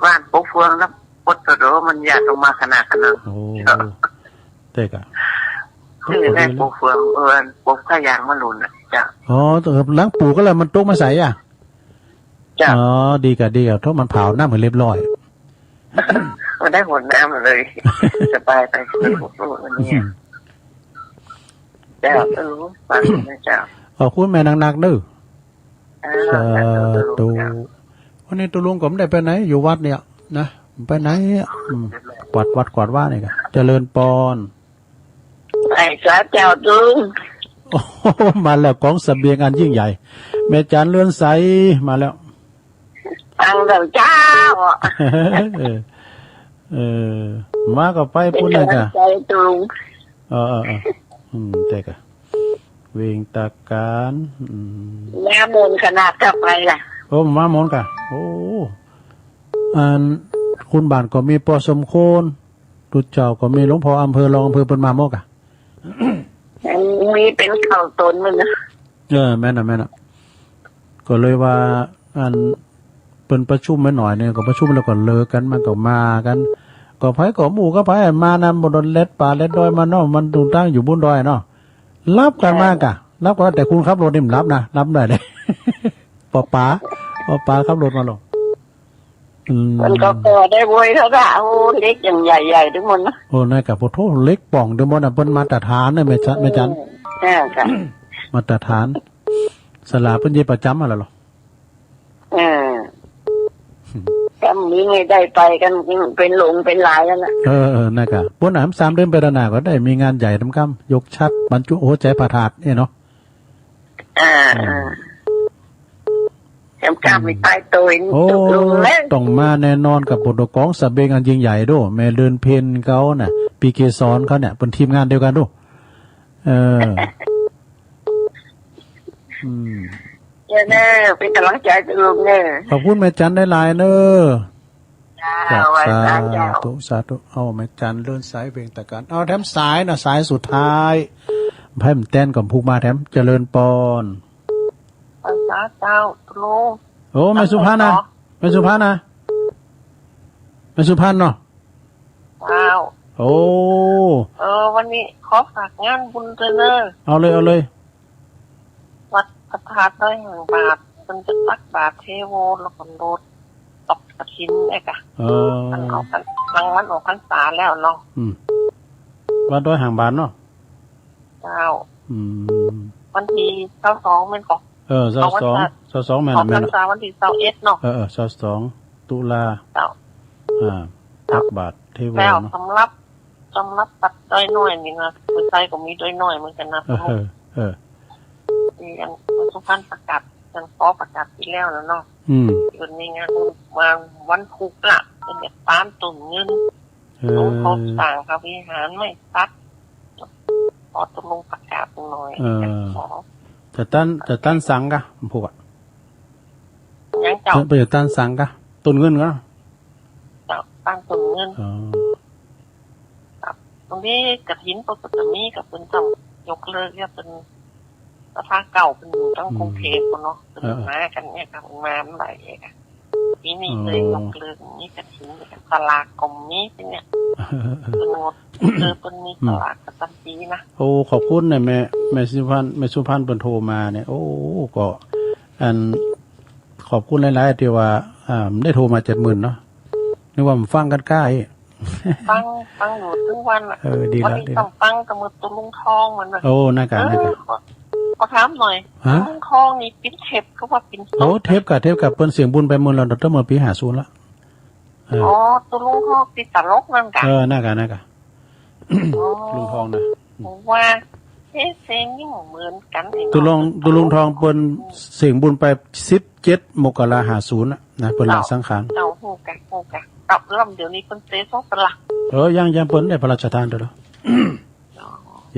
หว่านปกเฟืองแล้ว ฝนตก มันหยาดลงมาขนาดนั้น โอ้ เจ้า เต๊กอะ นี่แหละปลูกเฟือง เออ ปลูกผ้ายางมะรุนน่ะ เจ้า อ๋อ หลังปลูกก็แล้วมันตกมาใส่อะ เจ้า อ๋อ ดีกะ ดีกะ โถ่ มันผ่าน้ำหื้อเรียบร้อย มันได้หนน้ำเลย สบายไป วันนี้ เจ้า เออ ฟังนะเจ้า ขอบคุณแม่นักๆ เด้อ อ่า สาธุ สาธุ วันนี้ตุ๊ลุงก็บ่ได้ไปไหน อยู่วัดเนี่ยนะ ไปไหนอะ อืม กวาดวัดกวาดวานี่กะ เจริญปอน ไอ้สาเจ้าตุ๊ลุง โอ้โห มาแล้ว ก๋องเสบียงอันยิ่งใหญ่ แม่จันเรือนใส มาแล้ว ตังแต่เจ๊าอะ เออ เออ มาก็ไปปู๊นนะจ๊ะ เป๋นก๋ำลังใจ๋ตุ๊ลุง เออ เออ เออ อืม เต๊กอะ เวงตาก๋าน อืม มาโมนขนาดกลับไปล่ะ โอ้ มาโมนกะ โอ้ อัน คุณบ้านก็มีปอสมควร ตุ๊เจ้าก็มีหลวงพ่ออำเภอ รองอำเภอ เปิ้นมาหมดกะ มีเป๋นเข้าต๋นมันนะ เออ แม่นน่ะ แม่นน่ะ ก็เลยว่า อัน เปิ้นประชุมไว้หน่อยนึ่ง ก็ประชุมแล้วก็เลิกกั๋น มันก็มากั๋น ก็ไผก็หมู่ก็ไผมานะ บ่ดอนเล็ดป่าเล็ดดอยมาเนาะ มันดูตั้งอยู่บุญดอยเนาะ หลับกั๋นมากะ หลับกั๋น แต่คนขับรถนี่บ่หลับนะ หลับได้เลย ปอป๋า ปอป๋าขับรถมาลง อืม มันก็ ก็ได้โวยเขาก็เอาเหล็กอย่างใหญ่ๆ ตึงหมดนะ โอ้ นั่นกะ โอ้โธ่ เหล็กป่องตึงหมดน่ะ เปิ้นมาตรฐานนะ แม่จัน แม่จัน เออ ค่ะ มาตรฐาน สลาเปิ้นเย็บประจ๋ำมาแล้วเหรอ เออ ก็มีไงได้ไปกั๋น เป๋นหลงเป๋นหลายแล้วนะ เออ เออ นั่นกะ ปู๊นน่ะ สามเดือนไปด้านหน้าก็ได้มีงานใหญ่ต๋ามกำ ยกฉัตรบรรจุหัวใจ๋พระธาตุเนี่ยเนาะ อ่า อืม อ่า แถมกล้ามีป้ายโตย โอ้ ตุ๊ลุงแล้ว ต้องมาแน่นอนกับโปรโตคอลเสบียงอันยิ่งใหญ่โด้ แม่เดือนเพ็ญเขาน่ะ ปีเกสรเขาเนี่ย เปิ้นทีมงานเดียวกั๋นโด้ เออ อืม เจ้าเนอะ เป๋นก๋ำลังใจ๋ตุ๊ลุงเนอะ ขอบคุณแม่จันหลายๆ เนอะ เจ้า เจ้า ไหว้สา สาธุ เจ้า สาธุ เอาแม่จันเรือนใสเวงตาก๋าน เอาแถมสายนะ สายสุดท้าย ไผมันแตนก่อน ผู้มาแถม เจริญปอน ไหว้สาเจ้าตุ๊ลุง โอ้ แม่สุพรรณนะ แม่สุพรรณนะ แม่สุพรรณเนาะ เจ้า โอ้ เออ วันนี้ขอฝากงานบุญเจ้าเนอะ เอาเลย เอาเลย วัดพระธาตุดอยหางบาด เปิ้นจะตักบาตรเทโว แล้วก็โลด ตอกกฐินเนี่ยกะ เออ มันออกพรร- หลังวันออกพรรษาแล้วเนาะ อืม วัดดอยหางบาดเนาะ เจ้า อืม วันตี้ซาวสองแม่นก่อ เออ ซาวสอง เอาวัน ซาวสองแม่น ออกพรรษา แม่น วันตี้ซาวเอ็ดเนาะ เออ เออ ซาวสอง ตุลา เจ้า อ่า ตักบาตรเทโว แล้ว เนาะ สำหรับ สำหรับวัดดอยน้อยนี่นะ ผู้ใต้ก็มีดอยน้อยเหมือนกั๋นนะ เออ เออ ที่ยังสุพรรณประกาศ ยังขอประกาศปีแล้วนะเนาะ อืม เปิ้นมีงานมาวันพุธละ เปิ้นอยากตานต้นเงิน เออ ลงโครงสร้างพระวิหารไม้สัก ขอตกลงประกาศหน่อย เออ ขอ จะตาน จะตานสังกะ พวกอะ ยังเจ้า เปิ้นจะตานสังกะ ต้นเงินกะ เจ้า ตานต้นเงิน อ๋อ ครับ ตรงนี้กฐินเปิ้นก็จะมีกับเปิ้นต้องยกเลิกเนี่ย เปิ้นสภาเก่าเปิ้นอยู่ตั้ง อืม กรุงเทพฯ เนาะ เปิ้น เออ มากั๋นเนี่ยครับ มาเมื่อไหร่เนี่ยครับ ปีนี้ อ๋อ เลยยกเลิก มีกฐิน สลากก็มีเนี่ย เปิ้นงด คือเปิ้นมี อืม สลากประจำปีนะ โอ้ ขอบคุณนะแม่ แม่สุพรรณ แม่สุพรรณเปิ้นโทรมาเนี่ย โอ้ ก็ อัน ขอบคุณหลายๆ ตี้ว่า อ่า ได้โทรมาเจ็ดหมื่นเนาะ นึกว่ามันฟังกั๋นก้าอี้ ฟัง ฟังอยู่ตึงวันอะ เออ ดีละ วันนี้ ดีละ ต้องฟังกับมือตุ๊ลุงทองมันนะ โอ้ นั่นกะ เออ นั่นกะ ขอ ขอถามหน่อย ฮะ ตุ๊ลุงทองนี่ปิ้นเทปก็ว่าปิ้น โอ้ เทปกะ เทปกะ เปิ้นเสียงบุญไปเมินแล้ว ตั้งเมื่อปี๋ห้าศูนย์ละ เออ อ๋อ ตุ๊ลุงทองตี้ตลกนั่นกะ เออ นั่นกะ นั่นกะ อ๋อ ลุงทองนะ ผมว่า เอ๊ะ เสียงนี่เหมือนกั๋นไอ้ ตุ๊ลุง ตุ๊ลุงทองเปิ้นเสียงบุญไปสิบเจ็ดมกราห้าศูนย์น่ะนะ เปิ้นละสังขาร เจ้า ฮู้กะ ฮู้กะ ตับลำเดี๋ยวนี้เปิ้นเสยสละ เออ ยัง ยัง เปิ้นได้พระราชทานเด้อ อ๋อ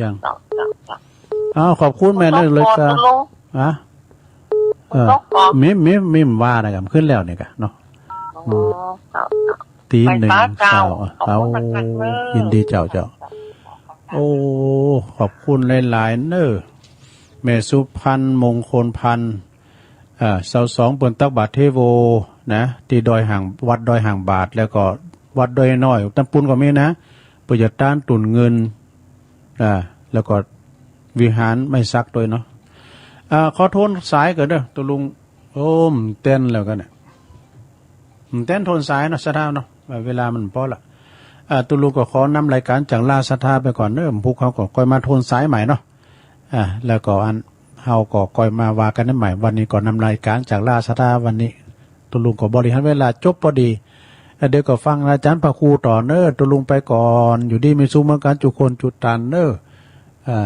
ยัง เจ้า เจ้า เจ้า อ้าว ขอบคุณแม่ ได้เลยกะ ตุ๊ลุง ฮะ เออ ตุ๊ลุง มี มี มีว่านะกะ ขึ้นแล้วนี่กะเนาะ อ๋อ อืม เจ้า เจ้า ตีหนึ่ง ไปสาเจ้า เจ้า ขอบคุณมากๆ เออ เด้อ ยินดีเจ้า เจ้า โอ้ ขอบคุณหลายๆ เน้อ แม่สุพรรณ มงคลพันธ์ อ่า ซาวสองเปิ้นตักบาตรเทโวนะ ตี้ดอยหาง วัดดอยหางบาด แล้วก็วัดดอยน้อย ตังปุ้นก็มีนะ เปิ้นจะตานต้นเงิน อ่า แล้วก็วิหารไม้สักตวยเนาะ อ่า ขอโทนสายก่อนเน้อ ตุ๊ลุง โอ้ บ่เต้นแล้วกั๋นเนี่ย บ่เต้นโทนสายเนาะ ศรัทธาเนาะ เวลามันปอละ อ่า ตุ๊ลุงก็ขอนำรายก๋านจากราชศรัทธาไปก่อนเน้อ พวกเฮาก็ก้อยมาโทนสายใหม่เนาะ อ่า แล้วก็อัน เฮาก็ก้อยมาว่ากั๋นได้ใหม่ วันนี้ก็นำรายก๋านจากราชศรัทธา วันนี้ตุ๊ลุงก็บริหารเวลาจบปอดี อ่า เดี๋ยวก็ฟังอาจ๋ารย์พระครูต่อเน้อ ตุ๊ลุงไปก่อน อยู่ดีมีสุขเหมือนกั๋นจุคนจุตานเน้อ อ่า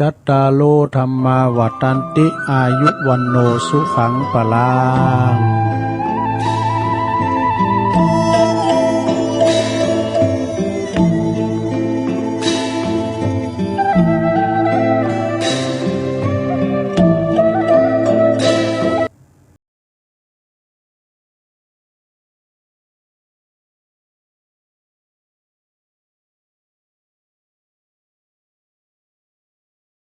จัตตาโร ธัมมา วัฑฒันติ อายุ วัณโณ สุขัง พลัง